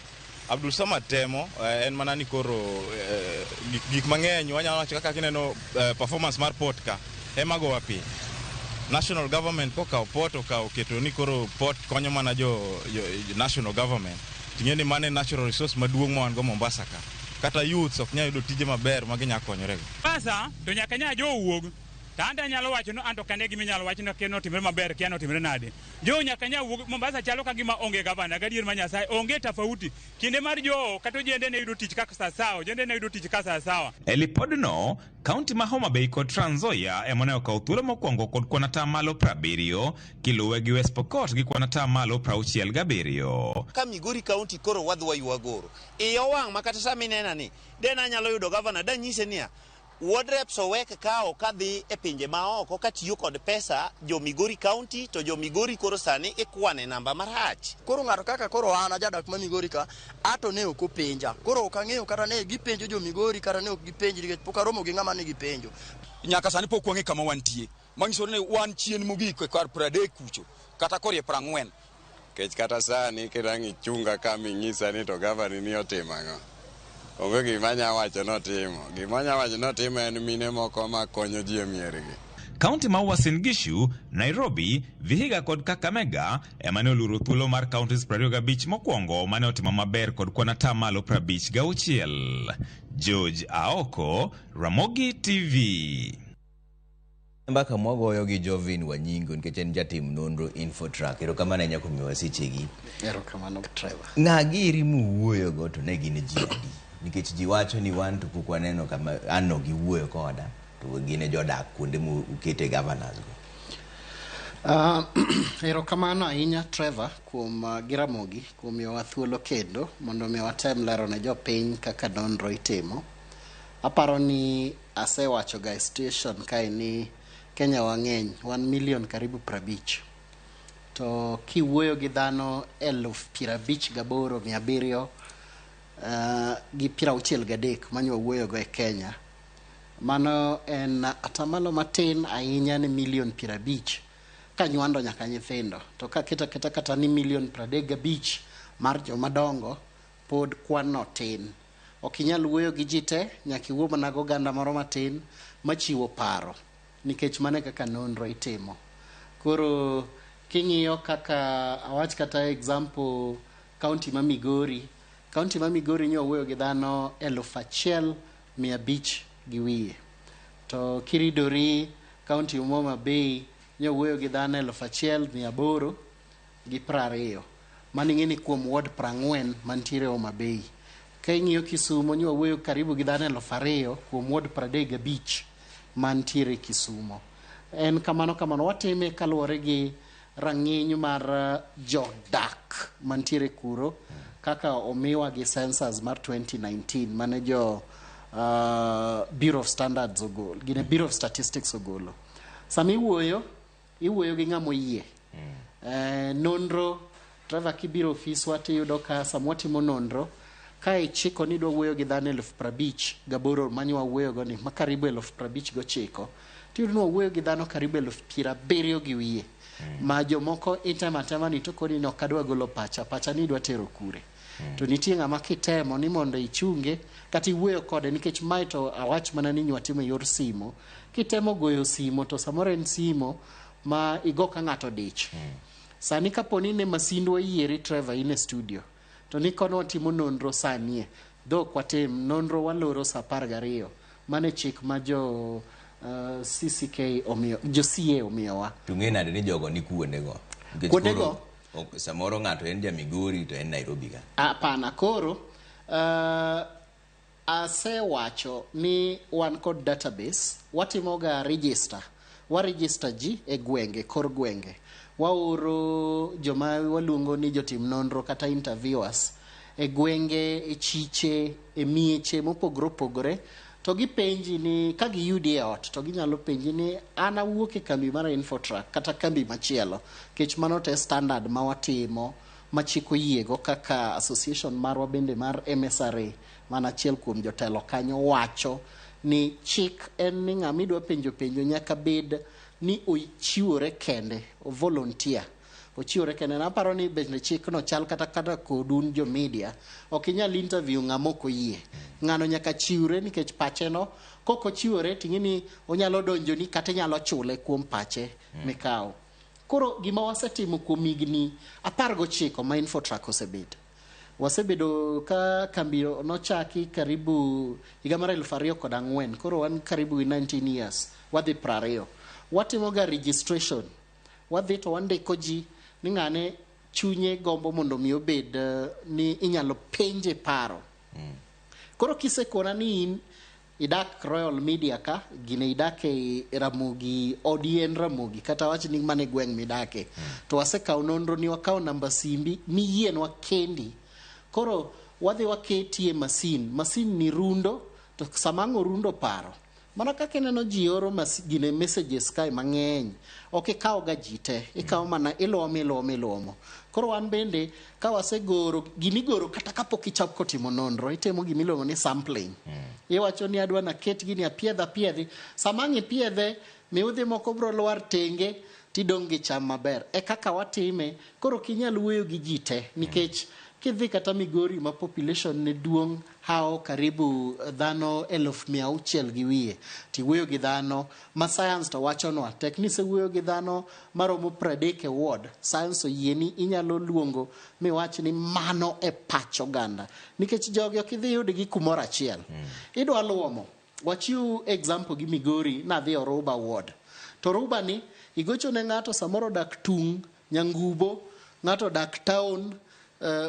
Abdul Samad temo en mana ni koro gik mang'eny wanyalo wacho kaka kineno performance mar port ka ema gowa piny. National government kokawo port okawo keto ni koro port konyo mana jo national government. Ting'e ni mano e natural resource maduong' ma wan go Mombasa ka. Kata youths ok nyal yudo tije maber ma ginyalo konyorego. Mombasa to nyaka nya jo wuog. To an to anyalo wacho ni an to kane gima inyalo wach ni kia notimre maber kia notimre nade. Joho nyaka nya wuog Mombasa chalo ka gima onge gavana gadier ma Nyasaye onge tofauti. Kinde mar Joho kata ojende ne yudo tich kaka sasawa, ojende ne yudo tich ka sasawa. E lipodno, kaunti ma Homa Bay kod Trans Nzoia ema ne okawo thuolo mokwongo kod kwan atamalo 70, kiluwe gi West Pokot gi kwan atamalo 67. Ka Migori County koro wadhi waywa goro. Iya owang' ma kata sama inena ni, de nanyalo yudo gavana danyise niya, ward reps owek kawo kadhi e pinje maoko katiyo kod pesa jo Migori County to jo Migori koro sani ikwane namba marach. Koro ng'ato kaka koro an ajadak ma Migori ka, ato ne ok openja. Koro ok ang'eyo kata ne gipenjo jo Migori kata ne ok gipenji nikech pok aromo gi ng'ama ne gipenjo. Nyaka sani pok wang'e kama wantie. Manyiso ni wan chien mogik e kar 30 kucho kata korie 40. Nikech kata sani kidang' ichunga ka ming'isa ni to gavana ni otimo ang'o. Onge gima anya wacho notimo. Gima anya wacho notimo en mine moko ma konyo ji e miergi. Kaunti ma Uasin Gishu, Nairobi, Vihiga kod Kakamega ema ne oluro thuolo mar counties 25 mokwongo mane otimo maber kod kwan atamalo 56. George Aoko, Ramogi TV. Mbaka mwagoyo gi Jovin Wanyingo nikech en jatim nonro Infotrack. Erokamano ahinya kuom miyowa sechegi. Erokamano Trevor. Ng'a giri muwuoyogo to ne gin ji adi? Nikech ji wacho ni wan to pok waneno kama an no giwuoyo koda to gin e jodak kuonde mukete governors go. Erokamano ahinya Trevor kuom gi Ramogi kuom miyowa thuolo kendo mondo mi watem lero ne jopiny kaka nonro itimo. Aparo ni asewacho ga e station kae ni Kenya wang'eny, wan milion karibu 50. To kiwuoyo gi dhano 58,763 mane wawuoyogo e Kenya, mano en atamalo matin ahinya ni milion 50 kanywando nyaka nyithindo. To kaketo aketa kata ni milion 35 mar joma dongo, pod kwan no tin. Ok inyal wuoyo gi ji te, nyaka iwuo mana gi oganda moro matin machiwo paro, nikech mano e kaka nonro itimo. Koro king'iyo kaka awach kata example county ma Migori, county ma Migori nyo wuoyo gi dhano 1,500 gi wiye. To kiridori county ma Homa Bay nyo wuoyo gi dhano 1,820. Mano ing'e ni kuom ward 40 mantiere Homa Bay. Ka ing'iyo Kisumo nyo wuoyo karibu gi dhano 2,000 kuom ward 35 mantiere Kisumo. En kamano kamano watime kaluwore gi rang'iny mar jodak mantiere kuro kaka omiwa gi census mar 2019 mane jo Bureau of Standards ogolo, gine Bureau of Statistics ogolo. Sama iwuoyo, iwuoyo gi ng'ama oyie. Nonro, Trevor kibiro ofiswa tiyudo ka sama watimo nonro, ka ichiko ni idwa wuoyo gi dhano 58,000 mane wawuoyogo ni, ma karibu 59,000, tiyudo ni wawuoyo gi dhano karibu 70,000 gi wiye. Ma jomoko itemo atema ni to koni ni ok adwa golo pacha, pacha ni idwa tero kure. To nitie ng'ama kitemo ni mondo ichunge kata iwuoyo kode nikech mae to awach mana ni nywa timo e yor simo. Kitemo goyo simo to samoro en simo ma igo ka ng'ato dich. Sani kapo ni ne masindwa oyieri Trevor in e studio to ni kono watimo nonro sanie dhok watim nonro waloro sa 12 mane chik ma jo CCK omiyo jo CA omiyowa. To ng'e nade ni jogo ni kuondego? Nikech Kuondego? koro, samoro ng'ato en ja Migori to en Nairobi ka. Hapana, koro asewacho ni wan kod database, watimoga register, wa register ji e gwenge, kor gwenge. Waoro joma waluongo ni jotim nonro kata interviewers e gwenge, e chiche, e mieche mopogore opogore to gipenji ni ka giyudi e ot to ginyalo penji ni an awuok e kambi mar Infotrack kata kambi machielo nikech mano to e standard ma watimo ma chik oyiego kaka association marwa bende mar MSRA mana achiel kuom jotelo kanyo wacho ni chik en ni ng'ama idwa penjo penjo nyaka bed ni ochiwore kende, o volunteer ochiwore kende. Naparo ni bende chikno chal kata kodu un jo media, ok inyal interview ng'ama ok oyie. Ng'ano nyaka chiwre nikech pache no, kok ochiwore ting'e ni onyalo donjoni kata inyalo chule kuom pache mikawo. Koro gima wasetimo kuom higni 19 ma Infotrack osebet, Wasebedo ka kambi nochaki karibu higa mar 2004, koro wan karibu gi 19 years, wadhi 20. Watimoga registration, wadhi to wandiko ji ni ng'ane chunye gombo mondo mi obed ni inyalo penje paro. Koro kisekona ni in idak Royal Media ka, gine idak e Ramogi, odi en Ramogi, kata wach ni mane gweng' midake. To wasekawo nonro ni wakawo namba simbi miyienwa kendi. Koro wadhi waketie masin, masin ni rundo, to sama ang' orundo paro. Mana kaka ineno ji oro gine messages kae mang'eny, ok ikaw ga ji te, ikawo mana iluomo iluomo iluomo. Koro wan bende ka wasegoro, gimigoro kata kapok ichako timo nonro, itimo gimiluongo ni sampling. Iwacho ni adwa naket gini apiedh apiedhi. Sama ang' ipiedhe, miudhi moko bro lwar tenge, tidong' gi cham maber. E kaka watime, koro ok inyal wuoyo gi ji te, nikech kidhi kata Migori ma population ne duong' hao karibu dhano 600,000 gi wiye, tiwuoyo gi dhano ma science to wachonwa, tek ni isewuoyo gi dhano maromo 30 e ward, science oyie ni inyalo luongo miwach ni mano e pach oganda. Nikech jogi ok idhi yudgi kumoro achiel. Idwa luomo. Wachiw example gi Migori, nadhi Oruba ward. To Oruba ni, igocho ne ng'ato samoro odak Tung', Nyangubo, ng'ato odak town,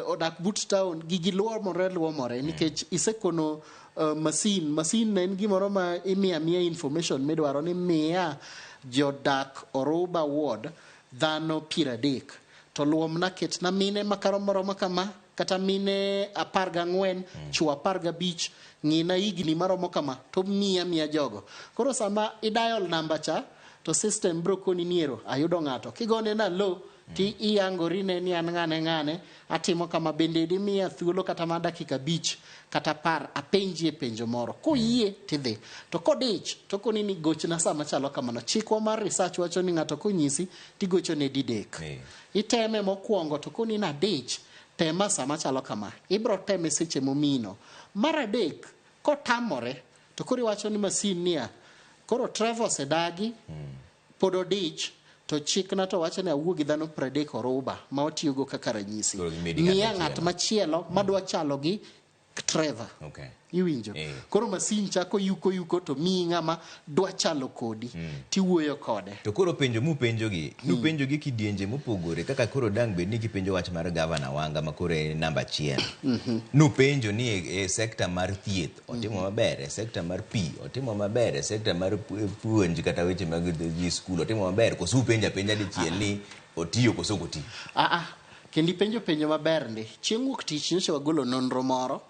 odak but town, gigi luomore luomore nikech isekono masin. Masin ne en gimoro ma imiyo amiya information midwaro ni miya jodak Oruba ward dhano 30. To luomna ketna mine makaromoromo kama, kata mine 14, chwo 15, ng'ina higni maromo kama, to miya miya jogo. Koro sama i dial namba cha, to system bro koni ni ero, ayudo ng'ato. Kigone na lo, ti iyangori ne ni an ng'ane ng'ane, atimo kama, bende dimiya thuolo kata mar dakika 5 kata 10 apenjie penjo moro. Koyie tidhi. To kodich, to koni ni gochna sama chalo kamano. Chikwa mar research wacho ni ng'ato konyisi, tigochone didek. Iteme mokwongo to koni nadich, tema sama chalo kama. Ibro teme seche momino. Mar adek, kotamore, to koro iwacho ni masin niya, koro Trevor osedagi, pod odich, to chikna to wacho ni awuo gi dhano 30 Oruba ma watiyogo kaka ranyisi. Koro gimedi ng'at Miya ng'at machielo madwa chalo gi Trevor. Iwinjo? Koro masin chako yuko yuko to miyi ng'ama dwa chalo kodi, tiwuoyo kode. To koro penjo mupenjogi, nupenjogi kidienje mopogore, kaka koro dang' bed ni kipenjo wach mar gavana Wanga ma koro en namba 1. Nupenjo ni e sekta mar thieth otimo maber, e sekta mar pi otimo maber, e sekta mar puonj kata weche mag dhi skul otimo maber, koso upenjo apenja dichiel ni otiyo koso ok otiyo? Kendo ipenjo penjo maber ndi. Chieng' wuok tich nyocha wagolo nonro moro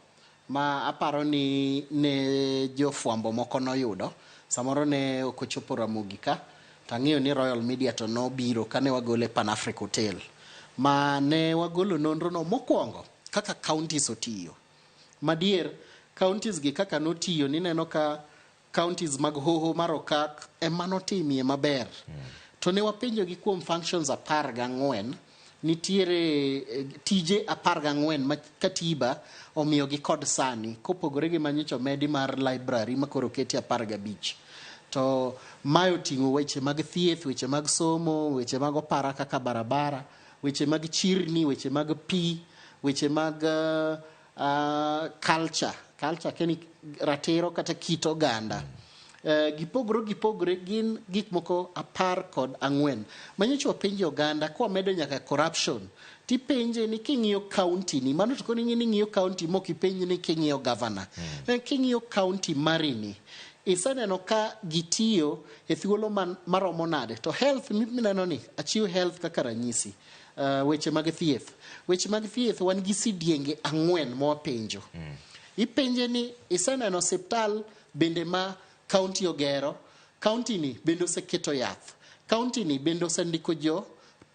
ma aparo ni ne jofwambo moko noyudo. Samoro ne ok ochopo Ramogi ka, to ang'eyo ni Royal Media to nobiro kane wagole Pan Africa Hotel. Ma ne wagolo nonro no mokwongo kaka counties otiyo. Madier, counties gi kaka notiyo nineno ka counties mag Hoho mar Okak ema notimie maber. To ne wapenjo gi kuom functions 14, nitiere tije 14 ma katiba omiyogi kod sani, kopogore gi manyocha omedi mar library ma koro oketi 15. To mae oting'o weche mag thieth, weche mag somo, weche mag opara kaka barabara, weche mag chirni, weche mag pi, weche mag culture. Culture keni ratiro kata kit oganda. Gipogore gipogore gin gik moko 14. Manyocha wapenjo oganda kwamedo nyaka corruption. Tipenje ni king'iyo county ni, mano to koni ni ing'iyo county mok ipenj ni king'iyo governor. King'iyo county mari ni, iseneno ka gitiyo e thuolo maromo nade. To health mineno ni, achiw health kaka ranyisi. Weche mag thieth. Weche mag thieth wan gi sidienge 4 mwapenjo. Ipenje ni iseneno osiptal bende ma county ogero, county ni bende oseketo yath, county ni bende osendiko jo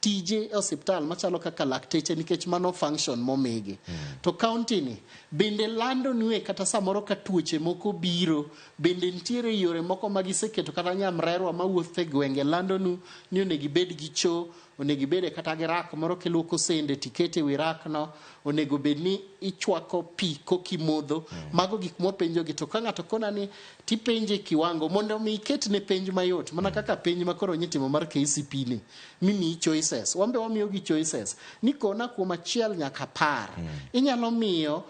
tije e osiptal machalo kaka lakteche nikech mano function momigi. To county ni bende lando nue kata samoro ka tuoche moko biro, bende nitiere yore moko ma giseketo kata nyamrerwa mawuotho e gwenge lando nu ni onego ibed gi choo, Onego ibede kata gi rak moro kiluoko sende tikete e wi rakno. Onego bed ni ichwako pi kokimodho. Mago gik mwapenjogi. To ka ng'ato kona ni tipenje kiwango mondo mi iket ne penj mayot mana kaka penj ma koro nyitimo mar KCP ni mimiyi choices. Wan be wamiyogi choices ni kona kuom 1 nyaka 10. Inyalo miyo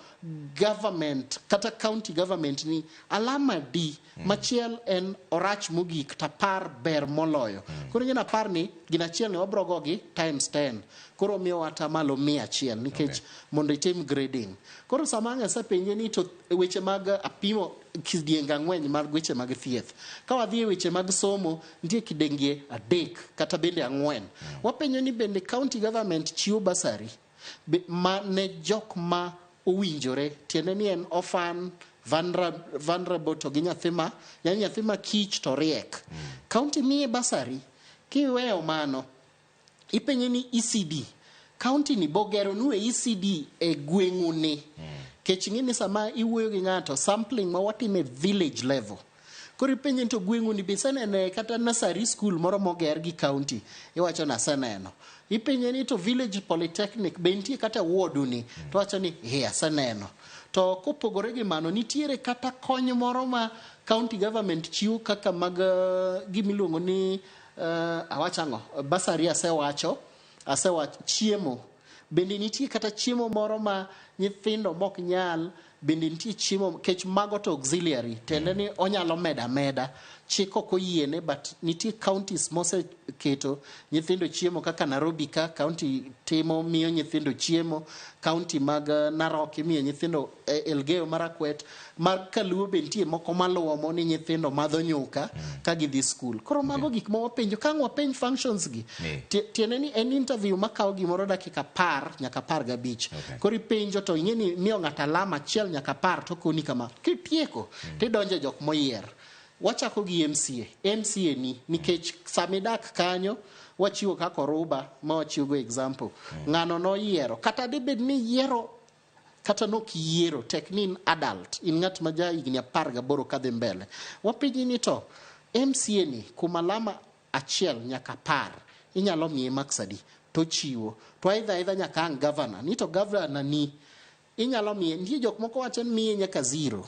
government kata county government ni alama di. Machiel en orach mogik to 10 ber moloyo. Koro ing'e ni 10 ni gin achiel ni wabro go gi times 10. Koro miyowa atamalo 100 nikech mondo itim grading. Koro sama ang' asepenje ni to weche mag apimo kidienge 4 mag weche mag thieth. Ka wadhi e weche mag somo, nitie kidienge 3 kata bende 4. Wapenjo ni bende county government chiwo bursary ma ne jok ma owinjore, tiende ni en orphan, vulnerable to gi nyathi ma, yani nyathi ma kich to riek. County miye bursary, kiweyo mano, ipenje ni ECD, county ni bogero nu e ECD e gweng'u ni. Kech ing'e ni sama iwuoyo gi ng'ato, sampling ma watimo e village level. Koro ipenje ni to gweng'u ni be isenene kata nursery school moro moger gi county, iwacho ni aseneno. Ipenje ni to village polytechnic be nitie kata ward ni, to wacho ni eh aseneno. To kopogore gi mano, nitiere kata kony moro ma county government chiwo kaka mag gimiluongo ni awacho ang'o, bursary asewacho, chiemo. Bende nitie kata chiemo moro ma nyithindo mok nyal, bende nitie chiemo, kech mago to auxiliary, tiende ni onyalo meda ameda, chik ok oyiene, but nitie counties moseketo nyithindo chiemo kaka Nairobi ka county timo miyo nyithindo chiemo, county mag Narok imiyo nyithindo Elgeyo Marakwet, mag Kaluo be nitie moko maluomo ni nyithindo madho nyuka ka gidhi school. Koro mago gik ma wapenjo, ka ang' wapenj functions gi, tiende ni en interview makawo gimoro dakika 10 nyaka 15. Koro ipenjo to ing'e ni miyo ng'ato alama 1 nyaka 10 to koni kama. Kitieko, tidonjo e jok moyier. Wachako gi MCA. MCA ni nikech sama idak kanyo wachiwo kaka oruba ma wachiwo go example. Ng'ano noyiero kata dibed ni yiero kata nok yiero tek ni in adult, in ng'at ma ja higni 18 kadhi mbele. Wapenji ni to MCA ni kuom alama 1 nyaka 10 inyalo miye marks adi to chiwo. To aidha nyaka ang' governor ni to governor ni inyalo miye, nitie jok moko wacho ni miye nyaka 0.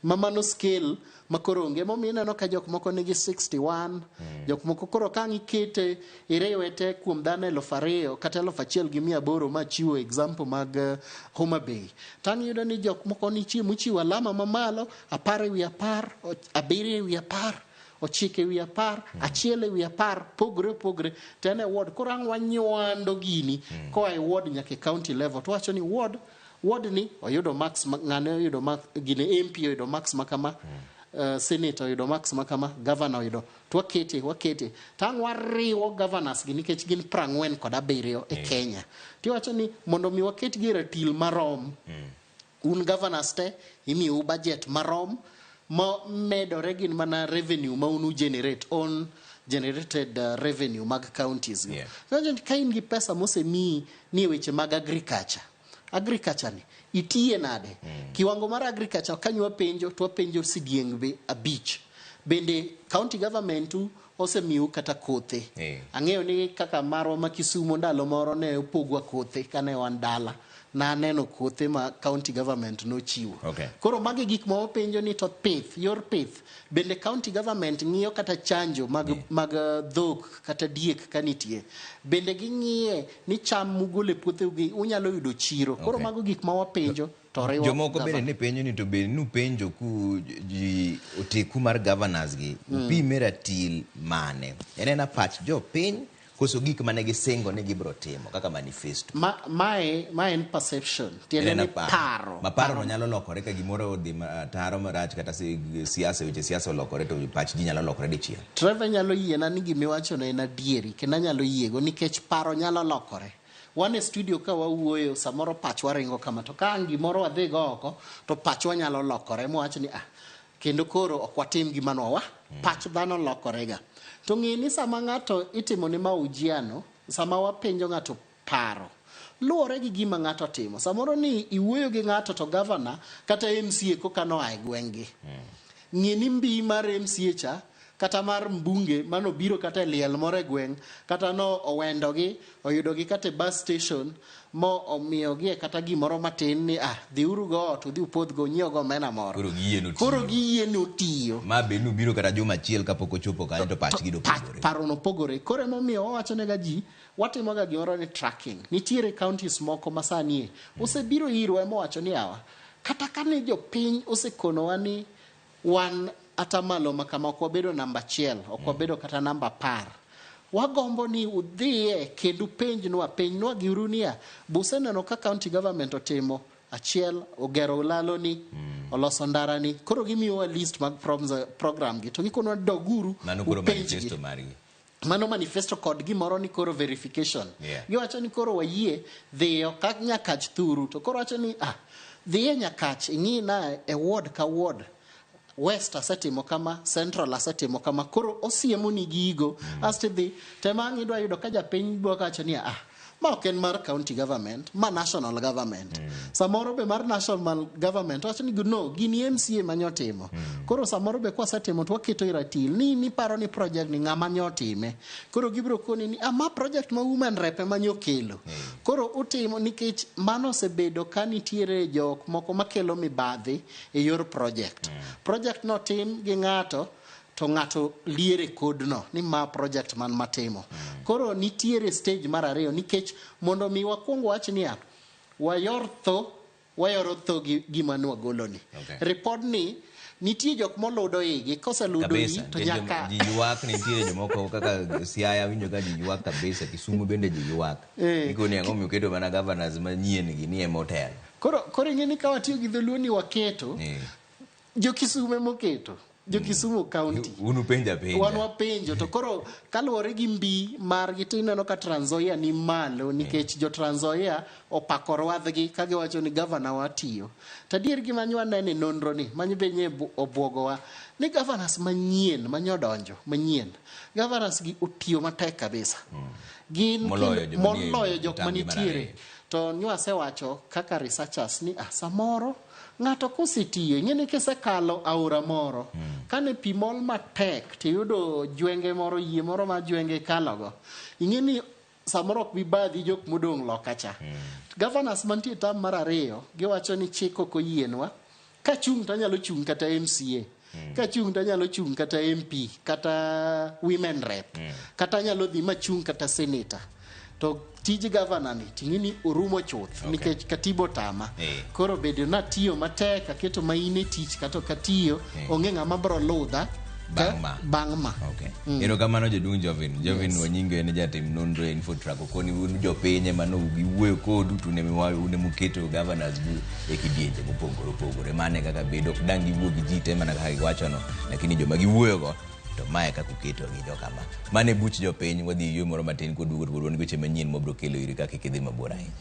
Ma mano scale ma koro onge, emomiyo ineno ka jok moko nigi 61, jok moko koro ka ang' ikete iriwe te kuom dhano 2000 kata 1800 ma chiwo example mag Homa Bay. To ang' iyudo ni jok moko nitie mochiwo alama mamalo 10 ewi 10, 7 ewi 10, 9 ewi 10, 1 ewi 10, pogre opogre, to en e ward. Koro ang' wanywando gini koa e ward nyaka e county level, to wacho ni ward ni oyudo marks, ng'ane oyudo marks, gine MP oyudo marks makama, senator oyudo marks makama, governor oyudo, to wakete. To ang' wariwo governors gi nikech gin 47 e Kenya. Tiwacho ni mondo mi waket gi e ratil marom, un governors te imiyou budget marom, ma medore gin mana revenue ma unu generate, own generated revenue mag counties gi. Ka in gi pesa mosemiyi ni e weche mag agriculture, agriculture ni itiye nade? Kiwango mar agriculture kanyo wapenjo, to wapenjo sidieng be 5. Bende county government u osemiyou kata kothe. Ang'eyo ni kaka marwa ma Kisumu ndalo moro ne opogwa kothe kane wan dala. Naneno kothe ma county government nochiwo. Koro magi gik ma wapenjo ni to pith, yor pith, bende county government ng'iyo kata chanjo mag dhok kata diek ka nitie. Bende ging'iye ni cham mugolo e puotheu gi unyalo yudo chiro. Koro mago gik ma wapenjo to riwo Jomoko bende governor. ne penjo ni to be nupenjo ku ji oteku mar governors gi, upime ratil mane? En ena pach jopiny koso gik mane gisingo ni gibiro timo kaka manifesto? Mae en perception, tiende ni paro. Ma paro no nyalo lokore ka gimoro odhi taro marach kata siasa, weche siasa olokore to pach ji nyalo lokore dichiel. Trevor nyalo yiena ni gimiwacho no en adieri kendo anyalo yiego nikech paro nyalo lokore. Wan e studio ka wawuoyo samoro pachwa ringo kama to ka ang' gimoro wadhi go oko to pachwa nyalo lokore mwawach ni kendo koro ok watim gima nwawa. Pach dhano lokorega. To ng'e ni sama ng'ato itimo ne mahojiano, sama wapenjo ng'ato paro, luwore gi gima ng'ato timo. Samoro ni iwuoyo gi ng'ato to governor kata MCA koka noa e gweng'gi. Ng'e ni mbi mar MCA cha kata mar mbunge manobiro kata e liel moro e gweng' kata no owendogi oyudogi kata e bus station mo omiyogi e kata gimoro matin ni ah dhiuru go ot udhi upodhgo unyiew go omena moro. Koro giyie notiyo. Koro giyie ni otiyo. Ma be nubiro kata juma achiel kapok ochopo kanyo to pachgi dopogore. Paro no pogore. Koro emomiyo wawachonega ji watimoga gimoro ni tracking. Nitiere counties moko ma sani e osebiro irwa mowacho ni awa kata kane jopiny osekonowa ni wan atamalo ma kama ok wabedo namba achiel, ok wabedo kata namba 10. Wagombo ni udhiye kendo upenjnwa, penjnwa giuru niya, buseneno ka county government otimo achiel, ogero ulalo ni, oloso ndara ni, koro gimiyowa list mag program gi, to gikonwa doguru Mano koro upenjgi. manifesto margi. Mano manifesto kod gimoro ni koro verification. Giwacho ni koro wayie dhiyo ka Nyakach thuru, to koro wacho ni ah, dhiye Nyakach ing'i na e ward ka ward. West asetimo kama, Central asetimo kama, koro osiemo ni gigo, asto idhi, tema ang' idwa yudo ka japiny biro wacho ni ah, ma ok en mar county government, ma national government. Samoro be mar national government wacho ni no, gini MCA ma nyotimo. Koro samoro be kwasetimo to waketo e ratil ni niparo ni project ni ng'ama nyotime. Koro gibiro koni ni ah, ma project ma women rep ema nyokelo. Koro utimo nikech mano osebedo ka nitiere jok moko makelo mibadhi e yor project. Project notim gi ng'ato to ng'ato liere kodno ni ma project man matimo. Koro nitiere stage mar ariyo nikech mondo mi wakwong wach niya, wayor tho, wayoro tho gi gima nwagolo ni. Report ni nitie jok moludo igi, koseludo iyi Kabisa. to Nikech nyaka ji ywak, nitiere jomoko kaka Siaya winjo ka ji ywak kabisa, Kisumu bende ji ywak. Nikoni ang'o miyo uketo mana governors manyien gi ni ema otelo. Koro ing'e ni ka watiyo gi dholuo ni waketo, jo Kisumu emoketo. Jo Kisumu County. Un upenjo apenja. Wan wapenjo to koro kaluwore gi mbi margi to ineno ka Trans Nzoia ni malo nikech jo Trans Nzoia opako rwadhgi ka giwacho ni gavana wa tiyo. To adier gima nyo waneno e nonro ni manyo be nye obwogowa ni governors manyien manyodonjo manyien governors gi otiyo matek kabisa. Gin Moloyo kendo- joma nie moloyo jok tamgi mar manitiere. ariyo. To nyo asewacho kaka researchers ni ah, samoro ng'ato kosetiyo ing'e ni kisekalo aora moro kane pi mol matek tiyudo jwenge moro yie moro ma jwenge kalogo ing'e ni samoro ok bi badhi jok modong' loka cha. Governors mantie tam mar ariyo giwacho ni chik ok oyienwa kachung' to anyalo chung' kata MCA kachung' to anyalo chung' kata MP kata women rep kata anyalo dhi machung' kata senator to tij governor ni ting'e ni orumo chuth nikech katiba otama. Koro bedo natiyo matek aketo maine tich kata ok atiyo onge ng'ama bro ludha Bang' ma. bang' ma. Erokamano jaduong' Jovin. Jovin Wanyingo en jatim nonro e Infotrack. Okoni un jopiny ema no giwuoyo kodu to un ema uketo governors gu e kidienje mopogore opogore. Mano e kaka bedo. Ok dang' giwuo gi ji te mana kaka giwachono, lakini joma giwuoyogo to mae kaka uketo gi jokama. Mano e buch jopiny. Wadhi yweyo moro matin koduogo to wan gi weche manyien mwabiro kelo iri ka kik idhi mabor ahinya.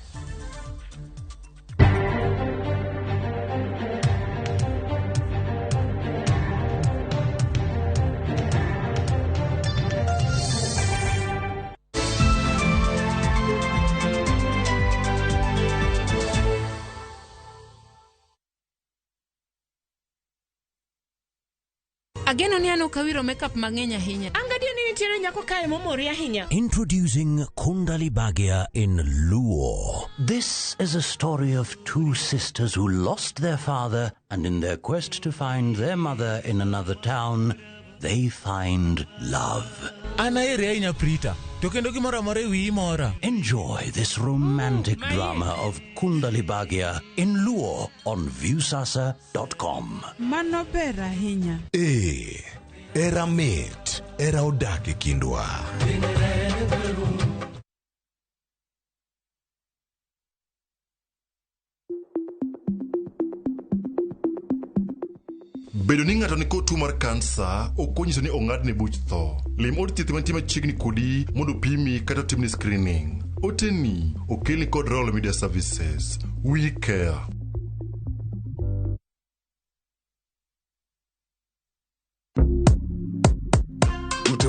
Ageno ni an ok awiro makeup mang'eny ahinya. An gadier ni nitiere nyako kae momori ahinya. Introducing Kundali Bhagya in Luo. This is a story of two sisters who lost their father and in their quest to find their mother in another town, they find love. An aheri ahinya Prita, to kendo gimoro amora e wiyi mora. Enjoy this romantic drama of Kundali Bhagya in Luo on Viusasa.com. Mano ber ahinya. Ee, era mit, era odak e kindwa. Bedo ni ng'ato nikod tuo mar kansa ok onyiso ni ong'adne buch tho. Lim od thieth mantie machiegni kodi mondo opimi kata otimni screening. Oteni okelni kod Royal Media Services. We care.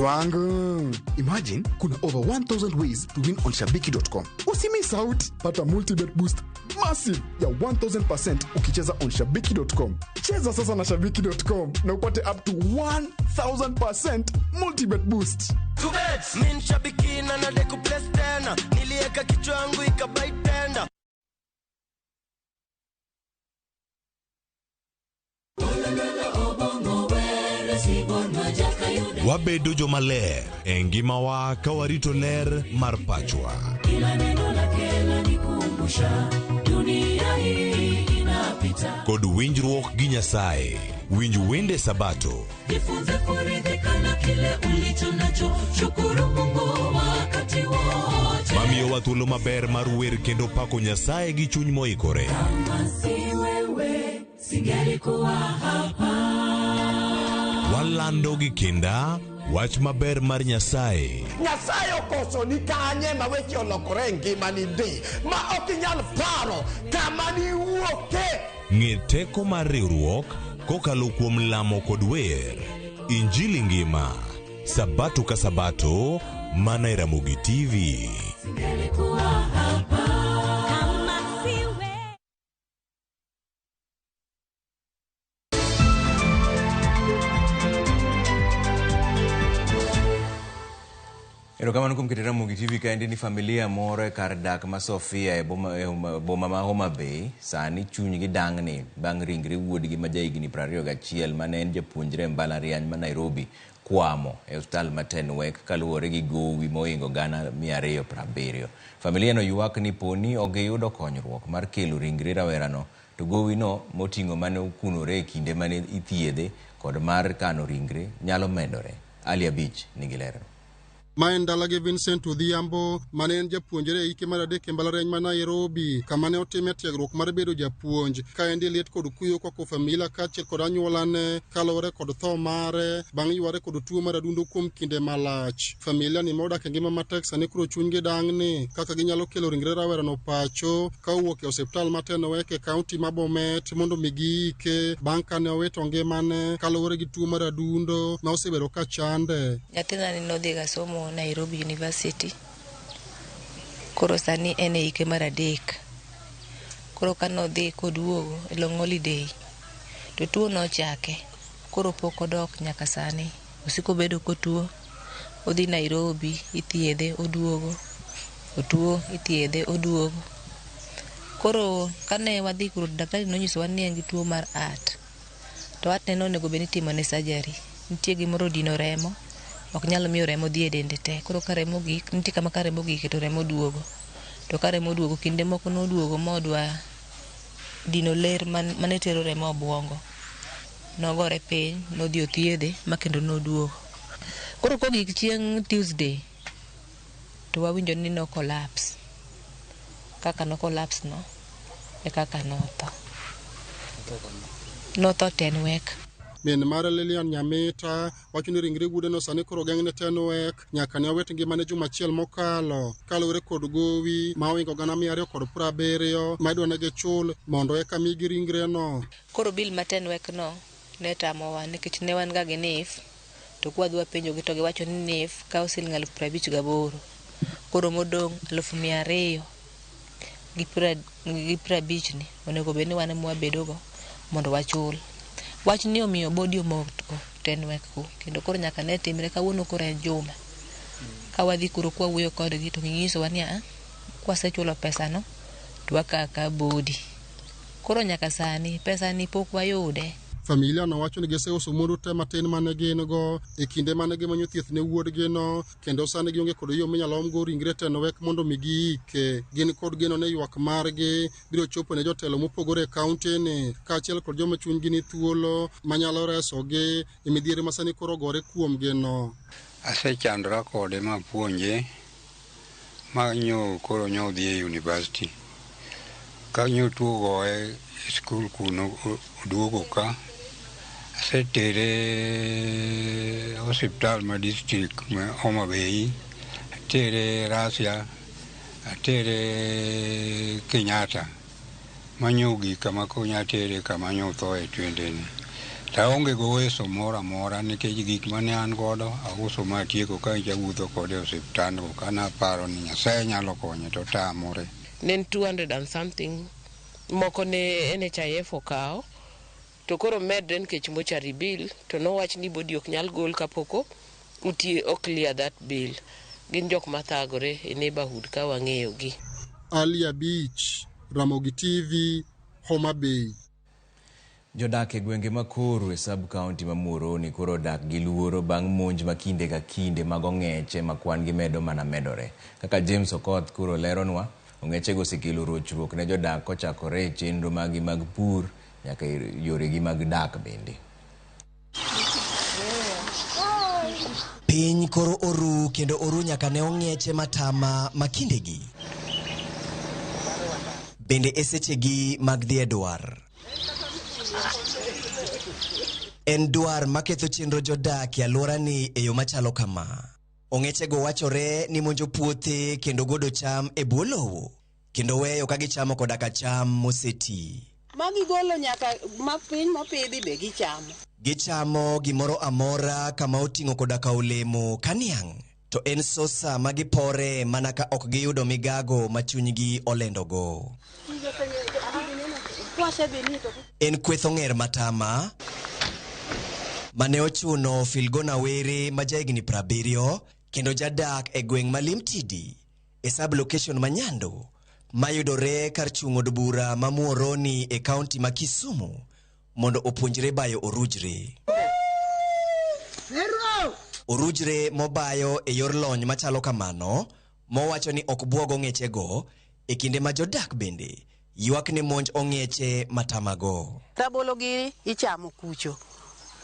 Mtu wangu, imagine kuna over 1000 ways to win on shabiki.com. Usimiss out, pata multibet boost massive ya 1000% ukicheza on shabiki.com. Cheza sasa na shabiki.com na upate up to 1000% multibet boost. Mi nshabiki na nadeku place tena, nilieka kichwa yangu ikabai tenda. Wabedo jomaler e ngimawa ka warito ler mar pachwa. Kila neno lake lanikumbusha dunia hii inapita. Kod winjruok gi Nyasaye. Winj wende Sabato. Jifunze kuridhika na kile ulicho nacho, shukuru Mungu wakati wote. Mamiyowa thuolo maber mar wer kendo pako Nyasaye gi chuny moikore. Kama si wewe singelikuwa hapa. Walando gi kinda wach maber mar Nyasaye. Nyasaye okoso ni kanye ma weche olokore e ngimani ndi ma ok inyal paro kama niwuoke. Ng'e teko mar riwruok kokalo kuom lamo kod wer. Injili ngima Sabato ka Sabato mana e Ramogi TV. Singelikuwa hapa. Kama si wewe. Erokamano kuom keto Ramogi TV kaendi ni familia moro e kar dak ma Sofia e boma ma Homa Bay sani chunygi dang'ni bang' ringre wuodgi ma jahigni 21 mane en japuonjre e mbalariany ma Nairobi kwamo e osiptal ma Tenwek kaluwore gi gowi mohingo 270. Familia no ywak ni poni ok giyudo konyruok mar kelo ringre rawerano to gowino moting'o mane okunore e kinde mane ithiedhe kod mar kano ringre nyalo medore. Ali Abich nigi ler. Ma en dalagi Vincent Odhiambo mane en japuonjre e hike mar adek e mbalariany ma Nairobi kama ne otime tiegruok mar bedo japuonj. Kaendi liet kod kuyo kwako familia kaachiel kod anyuolane kaluwore kod tho mare bang' yware kod tuo mar adundo kuom kinde malach. Familia ni modak e ngima matek sani koro chunygi dang'ni kaka ginyalo kelo ringre rawerano pacho ka owuok e osiptal ma Tenwek e kaunti ma Bomet mondo mi giike bang' kane owito ngimane kaluwore gi tuo mar adundo ma osebedo ka chande. Nyathina ni nodhi ga somo Nairobi University. Koro sani en e hike mar adek. Koro kanodhi koduogo e long holiday to tuo nochake. Koro pok odok nyaka sani. Osiko bedo kotuo. Odhi Nairobi ithiedhe oduogo. Otuo ithiedhe oduogo. Koro kane wadhi kuro daktari nonyisowa ni en gi tuo mar heart. To heart ne onego bed ni itimone surgery. Nitie gimoro odino remo. Ok nyal miyo remo dhi e dende te. Koro ka remo gik, nitie kama ka remo gike to remo duogo. To ka remo duogo, kinde moko noduogo modwa dino ler mane tero remo obwongo. Nogore piny, nodhi othiedhe, ma kendo noduogo. Koro kogik chieng' Tuesday, to wawinjo ni no collapse. Kaka no collapse no, e kaka notho. Notho Tenwek. Min mare Lilian Nyamita wacho ni ringre wuodeno sani koro geng'ne Tenwek nyaka ne owit ngimane juma achiel mokalo kaluwore kod gowi ma ohingo 270 ma idwa ne gichul mondo eka migi ringreno. Koro bill ma Tenwek no ne tamowa nikech ne wan ga gi NIF to kwadhi wapenjogi to giwacho ni NIF kawo siling 58,000. Koro modong' 250,000 ni onego bed ni wan ema wabedogo mondo wachul. Wach ni omiyo bodi omoko Tenwek ku kendo koro nyaka ne timre kawuono koro en juma. Ka wadhi kuro kwawuoyo kodgi to ginyisowa ni kwasechulo pesano to wakawo akawa bodi. Koro nyaka sani pesani pok wayude. Familia no wacho ni giseuso mwandu te matin mane gin go e kinde mane gimanyo thieth ne wuodgino kendo sani gionge kod yo minyalo omgo ringre Tenwek mondo mi giike. Gin kod geno ni ywak margi biro chopo ne jotelo mopogore e kaunti ni kaachiel kod joma chunygi ni thuolo manyalo resogi e midhiero ma sani koro ogore kuomgi no. Asechandora kode mapuonje ma nyo koro nyo odhi e university. Ka nyo tuo ogoye e skul kuno oduogo ka. Asetere osiptal ma district ma Homa Bay, atere Rasia, atere Kenyatta. Manyo gik kama konya tere kama nyo othoe twendeni. Taonge go weso moro amora nikech gik mane an godo auso ma atieko ka jawuotho kode e osiptandgo ka naparo ni Nyasaye nyalo konye to tamore. Ne en 200 and something moko ne NHIF okawo to koro medre nikech mochari bill to nowach ni body ok nyal gol kapok utie o clear that bill. Gin jok mathagore e neighborhood ka wang'eyo gi. Ali Abich, Ramogi TV, Homa Bay. Jodak e gwenge ma Koru e sub county ma Muhoroni koro odak gi luoro bang' monj ma kinde ka kinde mag ong'eche ma kwan gi medo mana medore. Kaka James Okoth koro leronwa, ong'echego osekelo rochruok ne jodak kochakore e chenro maggi mag pur nyaka e yoregi mag dak bende. Piny koro oru kendo oru nyaka ne ong'eche matama ma kindegi. Bende e sechegi mag dhi e dwar. En dwar maketho chenro jodak e alworani e yo machalo kama. Ong'echego wachore ni monjo puothe kendo godo cham e bwo lowo kendo weyo ka gichamo koda ka cham moseti. Ma gigolo nyaka ma piny mopidhi be gichamo. Gichamo gimoro amora kama oting'o koda ka olemo ka niang' to en sosa ma gipore mana ka ok giyudo migago ma chunygi olendogo. En kweth ong'er matama mane ochuno Filgona Were ma jahigni 70 kendo jadak e gweng' ma Limtidi e sub-location ma Nyando mayudore kar chung' od bura ma Muhoroni e kaunti ma Kisumu mondo opuonjre bayo orujre. Orujre mobayo e yor lony machalo kamano mowacho ni ok buog ong'echego e kinde ma jodak bende ywak ni monj ong'eche matamago. Rabolo giri ichamo kucho.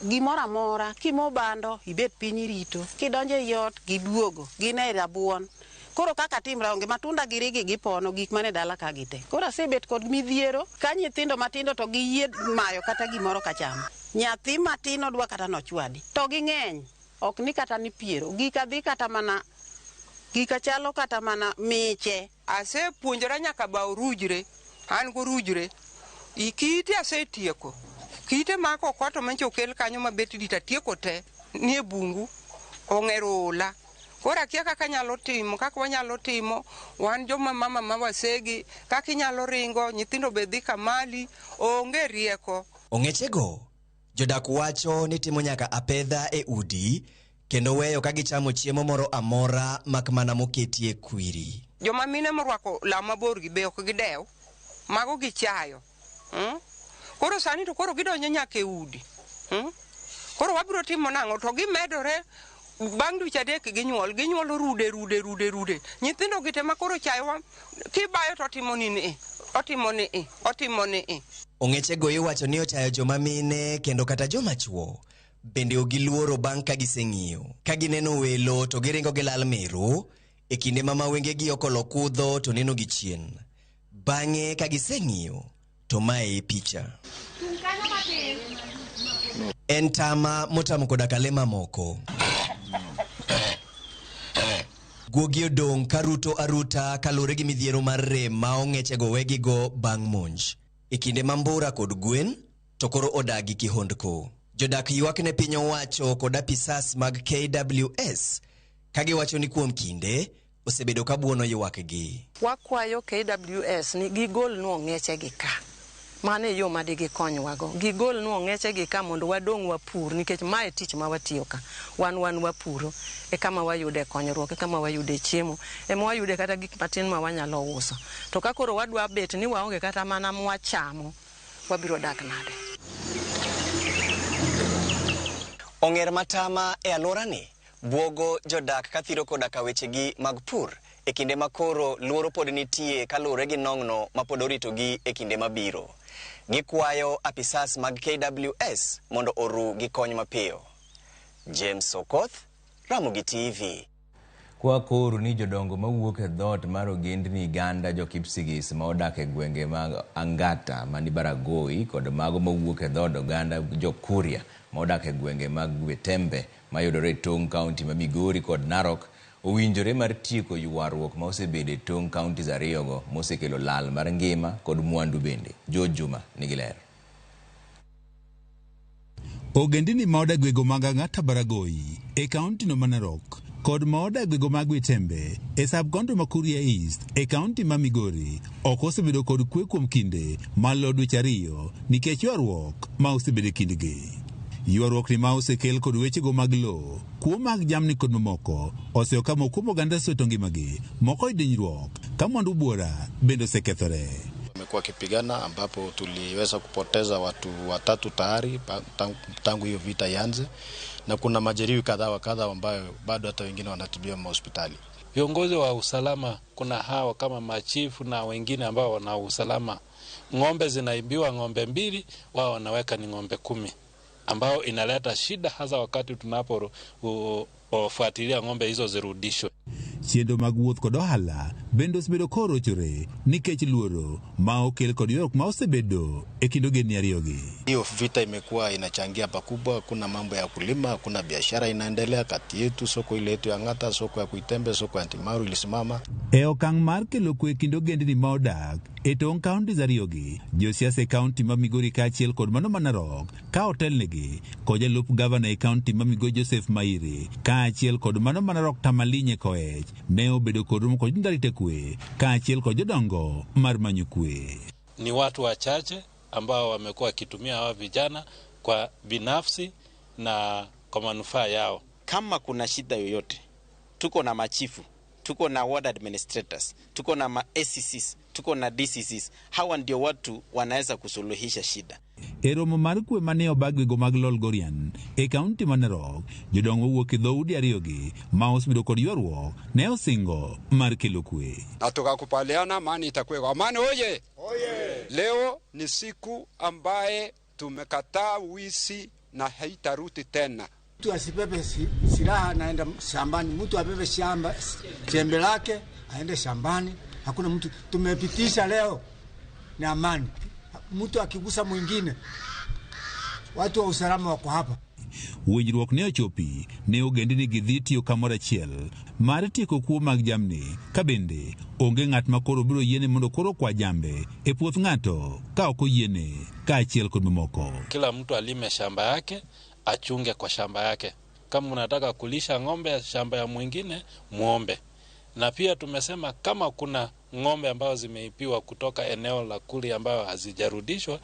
Gimoro amora, kimo bando, ibet piny irito. Kidonjo ei ot, giduogo. Gin e rabuon. Koro kaka timra onge, matunda giri gi gipono gik mane dala ka gi te. Koro asebet kod midhiero, ka nyithindo matindo to giyie mayo kata gimoro kachamo. Nyathi matin odwa kata nochwadi. To ging'eny, ok ni kata ni piero. Gika dhi kata mana, gika chalo kata mana miche. Asepuonjora nyaka ba orujre, an gorujre. Ikite asetieko. Kite mako okoto mancho okel kanyo mabet dit atieko te. Nie bungu, ong'ero ola. Koro akia kaka anyalo timo, kaka wanyalo timo, wan joma mama ma wasegi, kaka inyalo ringo, nyithindo be dhi kamali, onge rieko. Ong'echego, jodak wacho ni timo nyaka apedha e udi kendo weyo ka gichamo chiemo moro amora mak mana moketie kwiri. Joma mine morwako law mabor gi be ok gidew, mago gichayo. Koro sani to koro gidonjo nyaka e udi. Koro wabiro timo nang'o? To gimedore. Bang' dweche adek ginyuol, ginyuolo rude, rude, rude, rude. Nyithindo gi te ma koro chayowa, kibayo to otimo ni ni, otimo ni, otimo ni. Ong'echego iwacho ni ochayo joma mine kendo kata joma chuo. Bende ok giluoro bang' ka giseng'iyo. Ka gineno welo to giringo gilal meru, e kinde ma mawengegi okolo kudho to neno gi chien. Bang'e ka giseng'iyo, to mae e picha. En tama motamo koda ka le mamoko. Guogi odong' ka ruto aruta kaluwore gi midhiero mar rem ma ong'echego wegigo bang' monj. E kinde ma mbura kod gwen to koro odagi kihondko. Jodak ywak ne piny owacho kod apisas mag KWS ka giwacho ni kuom kinde osebedo ka buono ywakgi. Wakwayo KWS ni gigolnwa ong'echegi ka. Mano e yo ma digikonywago. Gigolnwa ong'echegi ka mondo wadong' wapur nikech mae tich ma watiyo ka. Wan wan wapuro e kama wayude konyruok, e kama wayude chiemo, ema wayude kata gik matin ma wanyalo uso. To ka koro wadwa bet ni waonge kata mana mwachamo, wabiro dak nade? Ong'er matama e alworani buogo jodak kathiro koda ka wechegi mag pur e kinde ma koro luoro pod nitie kaluwore gi nong'no ma pod oritogi e kinde mabiro. Gikwayo apisas mag KWS mondo oru gi kony mapiyo. James Okoth, Ramogi TV. Kwa koro ni jodongo mawuok e dhoot mar ogendni Ganda jo-Kipsigis ma odak e gwenge mag Angata mani Baragoi kod mago mawuok e dhood oganda jo-Kuria ma odak e gwenge mag Gwetembe mayudore e tong' kaunti ma Migori kod Narok owinjore mar tieko ywaruok ma osebedo e tong' counties ariyogo mosekelo lal mar ngima kod mwandu bende. George Juma nigi ler. Ogendini ma odak gwenge mag Ang'ata Baragoi e kaunti no ma Narok kod ma odak gwenge mag Gwetembe e sub kaunti ma Kuria East e kaunti ma Migori ok osebedo kod kwe kuom kinde maloyo dweche ariyo nikech ywaruok ma osebedo e kindgi. Ywaruok ni ma osekel kod wechego mag lowo, kuo mag jamni kod mamoko oseyo ka moko kuom oganda osewito ngimagi, moko e dinyruok ka mwandu buora bende osekethore. Wamekuwa wakipigana ambapo tuliweza kupoteza watu watatu tayari tangu hiyo vita ianze, na kuna majeruhi kadha wa kadha ambayo bado hata wengine wanatibiwa mahospitali. Viongozi wa usalama, kuna hawa kama machifu na wengine ambao wana usalama. Ng'ombe zinaibiwa, ng'ombe 2, wao wanaweka ni ng'ombe 10, ambao inaleta shida hasa wakati tunapofuatilia ng'ombe hizo zirudishwe. Chenro mag wuoth kod ohala bende osebedo korochore nikech luoro ma okel kod ywaruok ma osebedo e kind ogendni ariyogi. Hiyo vita imekuwa inachangia pakubwa. Hakuna mambo ya kulima, hakuna biashara inaendelea kati yetu. Soko ile yetu ya Ng'ata, soko ya Kuitembe, soko ya Ntimaru ilisimama. E okang' mar kelo kwe e kind ogendni ma odak e tong' counties ariyogi, josiasa e kaunti ma Migori kaachiel kod mano ma Narok ka otelnegi kod jalup gavana e kaunti ma Migori Joseph Mairi kaachiel kod mano ma Narok Tamalinye Koech ne obedo kod romo kod jotend kwe kaachiel kod jodongo mar manyo kwe. Ni watu wachache ambao wamekuwa wakitumia hawa vijana kwa binafsi na kwa manufaa yao. Kama kuna shida yoyote, tuko na machifu, tuko na ward administrators, tuko na ma ACCs, tuko na DCCs. Hawa ndio watu wanaweza kusuluhisha shida. E romo mar kwe mane obag gwenge mag Lolgorian e kaunti ma Narok, jodongo mowuok e dhoudi ariyogi ma osebedo kod ywaruok ne osingo mar kelo kwe. Na tukakubaliana amani itakuwa. Amani oye! Oye! Leo ni siku ambaye tumekataa wizi na haitarudi tena. Mtu asibebe silaha naenda shambani, mtu abebe shamba jembe lake aende shambani. Hakuna mtu tumepitisha leo ni amani. Mtu akigusa mwingine, watu wa usalama wako hapa. Winjruok ne ochopi ne ogendini gi dhi tiyo kamoro achiel mar tieko kuo mag jamni, ka bende onge ng'at ma koro biro yiene mondo koro kwa jambe e puoth ng'ato ka ok oyiene kaachiel kod mamoko. Kila mtu alime shamba yake, achunge kwa shamba yake. Kama unataka kulisha ng'ombe shamba ya mwingine, muombe. Na pia tumesema kama kuna ng'ombe ambao zimeibiwa kutoka eneo la kuli ambayo hazijarudishwa,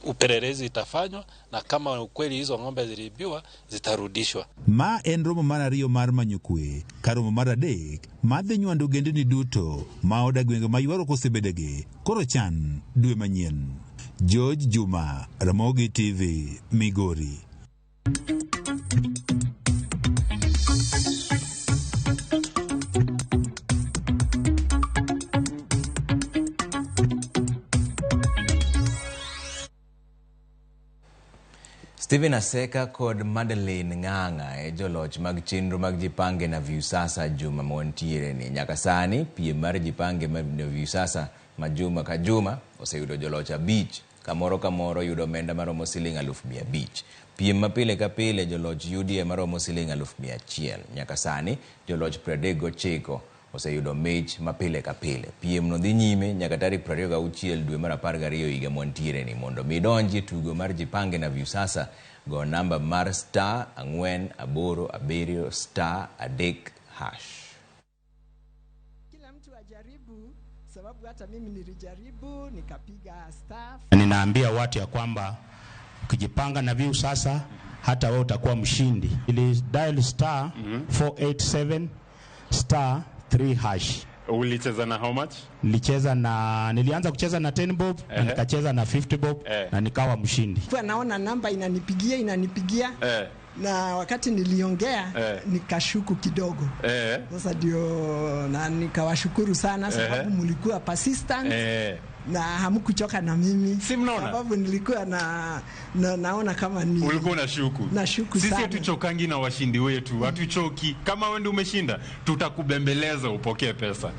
upelelezi itafanywa, na kama ukweli hizo ng'ombe ziliibiwa zitarudishwa. Ma en romo mar ariyo mar manyo kwe, ka romo mar adek madhi nywando ogendini duto ma odak gwenge ma ywaruok osebedegi koro chan dwe manyien. George Juma, Ramogi TV, Migori. Stephen Aseka kod Madeline Ng'ang'a e joloch mag chenro mag Jipange na Viusasa juma mawantiere ni. Nyaka sani piem mar Jipange na Viusasa ma juma ka juma oseyudo joloch 5 kamoro kamoro yudo omenda maromo siling 500,000. Piem ma pile ka pile joloch yudie maromo siling 100,000. Nyaka sani joloch 39 oseyudo mich ma pile ka pile. Piem no dhi nyime nyaka tarik 26 dwe mar 12 higa mwantiere ni. Mondo midonji tugo mar Jipange na Viusasa, go namba mar *487*3#. Kila mtu ajaribu, sababu hata mimi nilijaribu nikapiga staff. Ninaambia watu ya kwamba ukijipanga na Viusasa hata wewe utakuwa mshindi. Ili dial *487 *3#. Ulicheza na how much? Nilianza kucheza na 10 bob na nikacheza na 50 bob na nikawa mshindi. Kwa naona namba inanipigia. Na wakati niliongea nikashuku kidogo. Sasa ndio na nikawashukuru sana sababu mlikuwa persistent. Na hamkuchoka na mimi. Sababu nilikuwa na naona kama ni ulikuwa unashuku. Nashuku sana. Sisi hatuchokangi na washindi wetu, hatuchoki. Kama wewe ndio umeshinda, tutakubembeleza upokee pesa.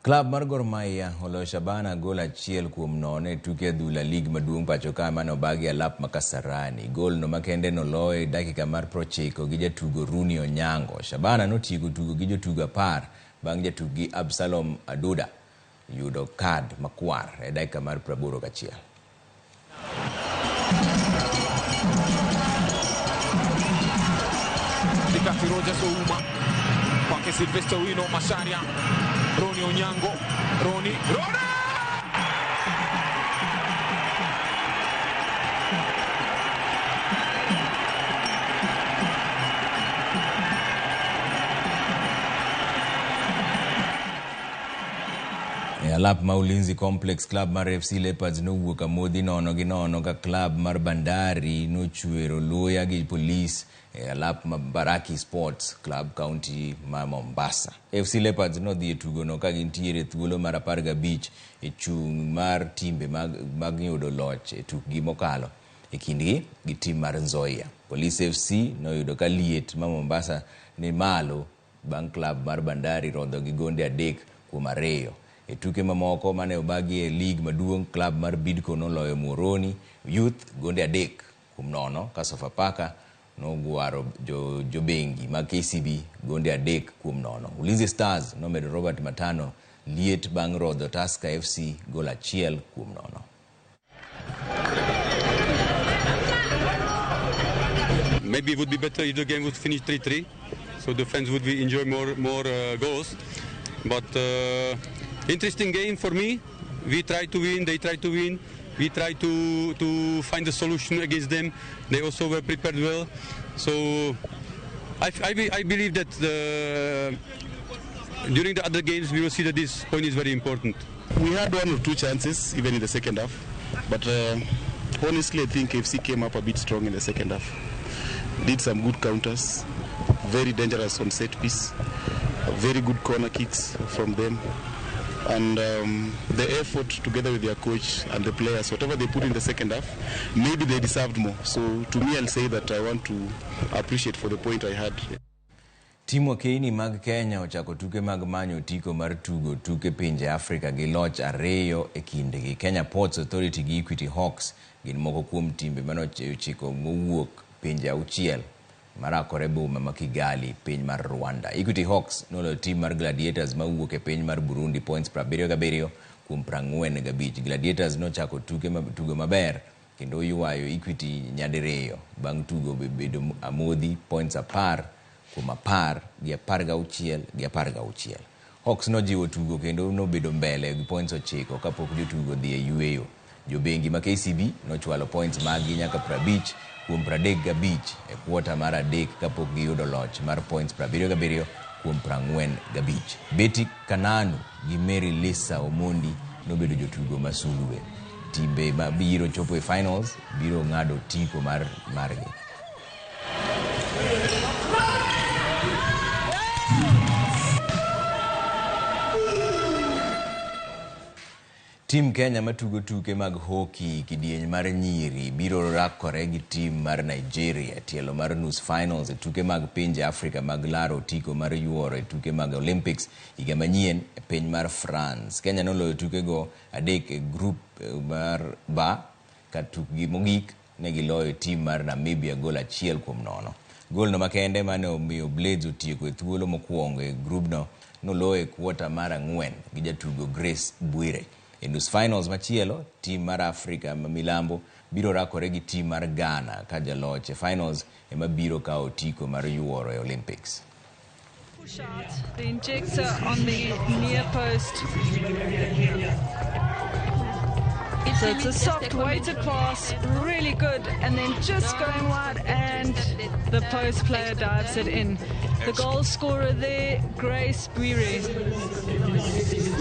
Klab mar Gor Mahia oloyo Shabana gol 1-0 e tuke adhula lig maduong' pacho ka mane obagi alap ma Kasarani. Gol no makende noloye dakika mar 90 gi jatugo Rooney Onyango. Shabana notieko tugo gi jotugo 10 bang' jatuggi Absalom Aduda yudo kad makwar e dakika mar 81. Katikati Rogers Ouma kwake Sylvester Wino Macharia, Roni Onyango, Roni Roni E alap ma Ulinzi Complex, klab mar FC Leopards nowuok amodhi 0-0 ka klab mar Bandari nochwero luya gi Polis e alap ma Mbaraki Sports Club county ma Mombasa. FC Leopards nodhi e tugono ka gintiere thuolo mar 15 e chung' mar timbe mag yudo loch e tukgi mokalo e kindgi gi tim mar Nzoia. Police FC noyudo ka liet ma Mombasa ni malo bang' klab mar Bandari rodho gi gonde 3-2. E tuke mamoko mane obagi e lig maduong', klab mar Bidco noloyo Muhoroni Youth gonde 3-0 ka Sofapaka nogwaro jobengi mag KCB gonde 3-0. Ulinzi Stars nomedo Robert Matano liet bang' rodho Tusker FC gol 1-0. Maybe it would be better if the game would finish 3-3, so the fans would be enjoy more goals. But interesting game for me. We try to win, they try to win. We try to find a solution against them. They also were prepared well. So I believe that during the other games we will see that this point is very important. We had 1 or 2 chances even in the second half, but honestly I think FC came up a bit strong in the second half. Did some good counters, very dangerous on set piece, very good corner kicks from them. And the effort together with their coach and the players, whatever they put in the second half, maybe they deserved more. So to me, I'll say that I want to appreciate for the point I had. Tim wakeini mag Kenya ochako tuke mag manyo otiko mar tugo tuke pinje Afrika gi loch 2 e kindgi. Kenya Ports Authority gi Equity Hawks gin moko kuom timbe mane ochiko mowuok pinje 6 marakore boma ma Kigali, piny mar Rwanda. Equity Hawks noloyo tim mar Gladiators mawuok e piny mar Burundi points 77 kuom 45. Gladiators nochako tugo maber kendo ywayo Equity nyadiriyo bang' tugo bedo amodhi points 10 kuom 10 gi 16 gi 16. Hawks nojiwo tugo kendo nobedo mbele gi points 9 kapok jotugo dhi e yweyo. Jobengi ma KCB nochwalo points maggi nyaka 50 kuom 35 e kwota mar 3 kapok giyudo loch mar points 77 kuom 45. Betty Kananu gi Mary Lisa Omondi nobedo jotugo masulwe. Timbe mabiro chopo e finals biro ng'ado otiko margi. Tim Kenya matugo tuke mag hockey kidieny mar nyiri biro rakore gi tim mar Nigeria tielo mar nus finals e tuke mag pinje Afrika mag laro otiko mar yuoro e tuke mag Olympics higa manyien e piny mar France. Kenya noloyo tukego 3 e grup mar B ka tukgi mogik ne giloyo tim mar Namibia gol 1-0. Gol no makende mane omiyo Blades otieko e thuolo mokwongo e grubno noloyo e kwota mar 4 gi jatugo Grace Bwire. E nus finals machielo, tim mar Afrika ma milambo biro rakore gi tim mar Ghana ka jaloch e finals ema biro kawo otiko mar yuoro e Olympics. Push out the injector on the near post. So it's a soft weighted pass, really good, and then just going wide, and the post player dives it in. The goal scorer there, Grace Bwire.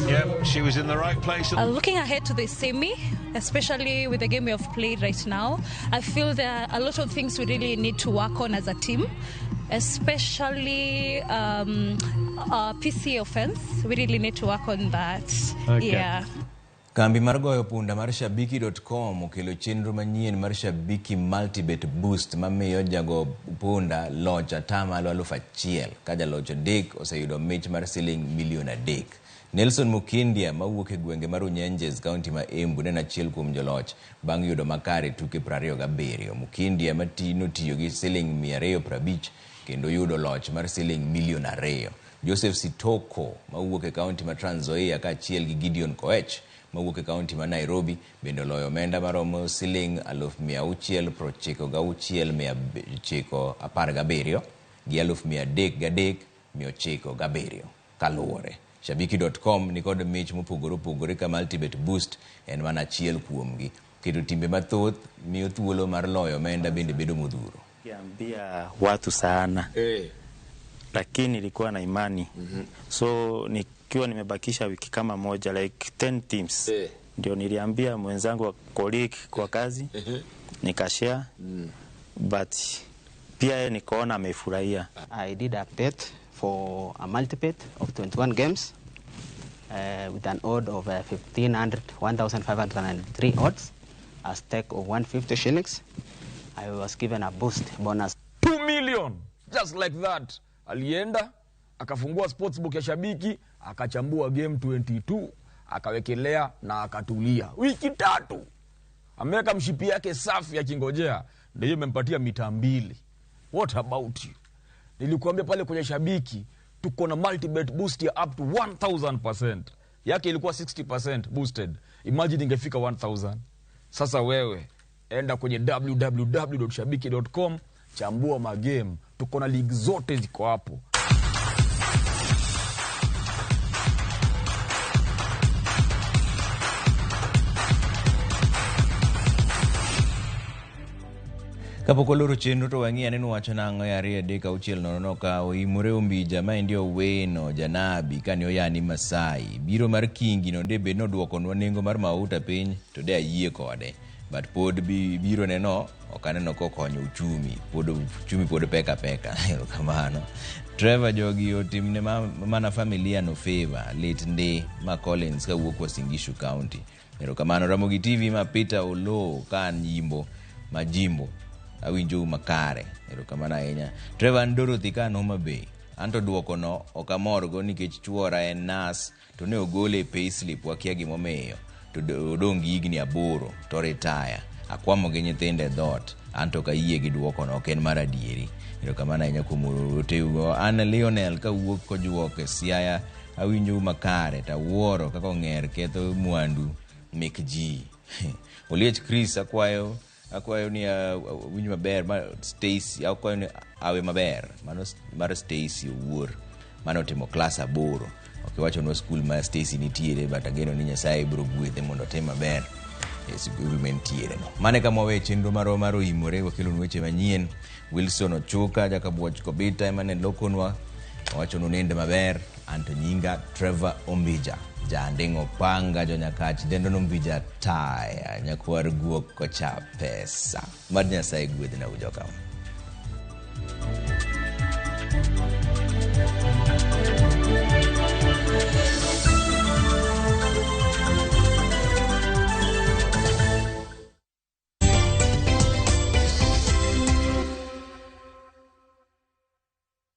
Yep, she was in the right place. Looking ahead to the semi, especially with the game we have played right now, I feel there are a lot of things we really need to work on as a team, especially PC offense. We really need to work on that. Okay. Yeah. Kambi mar goyo punda mar Shabiki.com okelo chenro manyien mar Shabiki Multibet Boost mamiyo jago punda loch 1,000 ka jaloch 3 oseyudo mich mar siling milion 3. Nelson Mukindia mawuok e gwenge mar Runyenjes, kaunti ma Embu, ne en achiel kuom joloch bang' yudo makare tuke 27. Mukindia notiyo gi siling 250 kendo yudo loch mar siling milion 2. Joseph Sitoko mawuok e kaunti ma Trans Nzoia kaachiel gi Gideon Koech mawuok e kaunti ma Nairobi bende oloyo omenda maromo siling 696,917 gi 303,907 kaluwore. Shabiki.com nikod mich mopogore opogore ka Multibet Boost en mana achiel kuomgi. Keto timbe mathoth miyo thuolo mar loyo omenda bende bedo modhuro. Kiambia watu sana lakini nilikuwa na imani. So nikiwa nimebakisha wiki kama moja, like 10 teams, ndio niliambia mwenzangu wa colleague kwa kazi, nikashare, but pia yeye nikaona amefurahia. I did a bet for a multibet of 21 games with an odd of 1500, 1593 odds, a stake of 150 shillings. I was given a boost bonus. 2 million just like that. Alienda akafungua sportsbook ya Shabiki, akachambua game 22, akawekelea na akatulia wiki 3, ameweka mshipi yake safi akingojea, ndio hiyo imempatia mita 2. What about you? Nilikuambia pale kwenye Shabiki tuko na multibet boost ya up to 1000%. Yake ilikuwa 60% boosted. Imagine ingefika 1000. Sasa wewe enda kwenye www.shabiki.com, chambua magame, tuko na league zote ziko hapo. Kapok waloro chenro to wang'i ane ni wacho nang'o e 2 3 6 0 ka oimore Ombija maendi Owino Janabi kane oyani Masai. Biro mar Kingi no de bed nodwokonwa nengo mar mauta piny to de ayie kode. But pod biro neno ok aneno kokonyo uchumi. Pod uchumi pod peka peka. Erokamano. Trevor jogi otimne mana familia no favor. Lit ndi ma Collins kawuok Uasin Gishu County. Erokamano. Ramogi TV ma Peter Oloo ka nyimbo majimbo. Awinjo makare. Erokamano ahinya. Trevor an Dorothy ka an Homa Bay. Anto duoko no ok amorgo nikech chuora en nas to ne ogole e payslip wakia gimomiyo. To odong' gi higni 8 to retire. Akwamo gi nyithindo e dhoot. Anto ok ayie gi duoko no, ok en mar adieri. Erokamano ahinya kuom oteugo. An Lionel kawuok Kojuok e Siaya awinjo makare to awuoro kaka ong'er ketho mwandu mek ji. Oliech Chris akwayo ni winj maber ma Stacy, akwayo ni awe maber mano mar Stacy Owuor mano otimo klas 8. Ok iwachonwa skul ma Stacy nitiere, but ageno ni Nyasaye biro gwedhe mondo otim maber e skul mentiere no. Mane kama wawe chenro marwa mar oimore, wakelonu weche manyien. Wilson Ochuka Jakabuoch Kobita ema ne lokonwa, owachonu nind maber. Anto nyinga Trevor Ombija, Janding'o Panga, Jonyakach dendo Ombija taya, nyakwar guok kocha pesa. Mad Nyasaye gwedhna ujoka.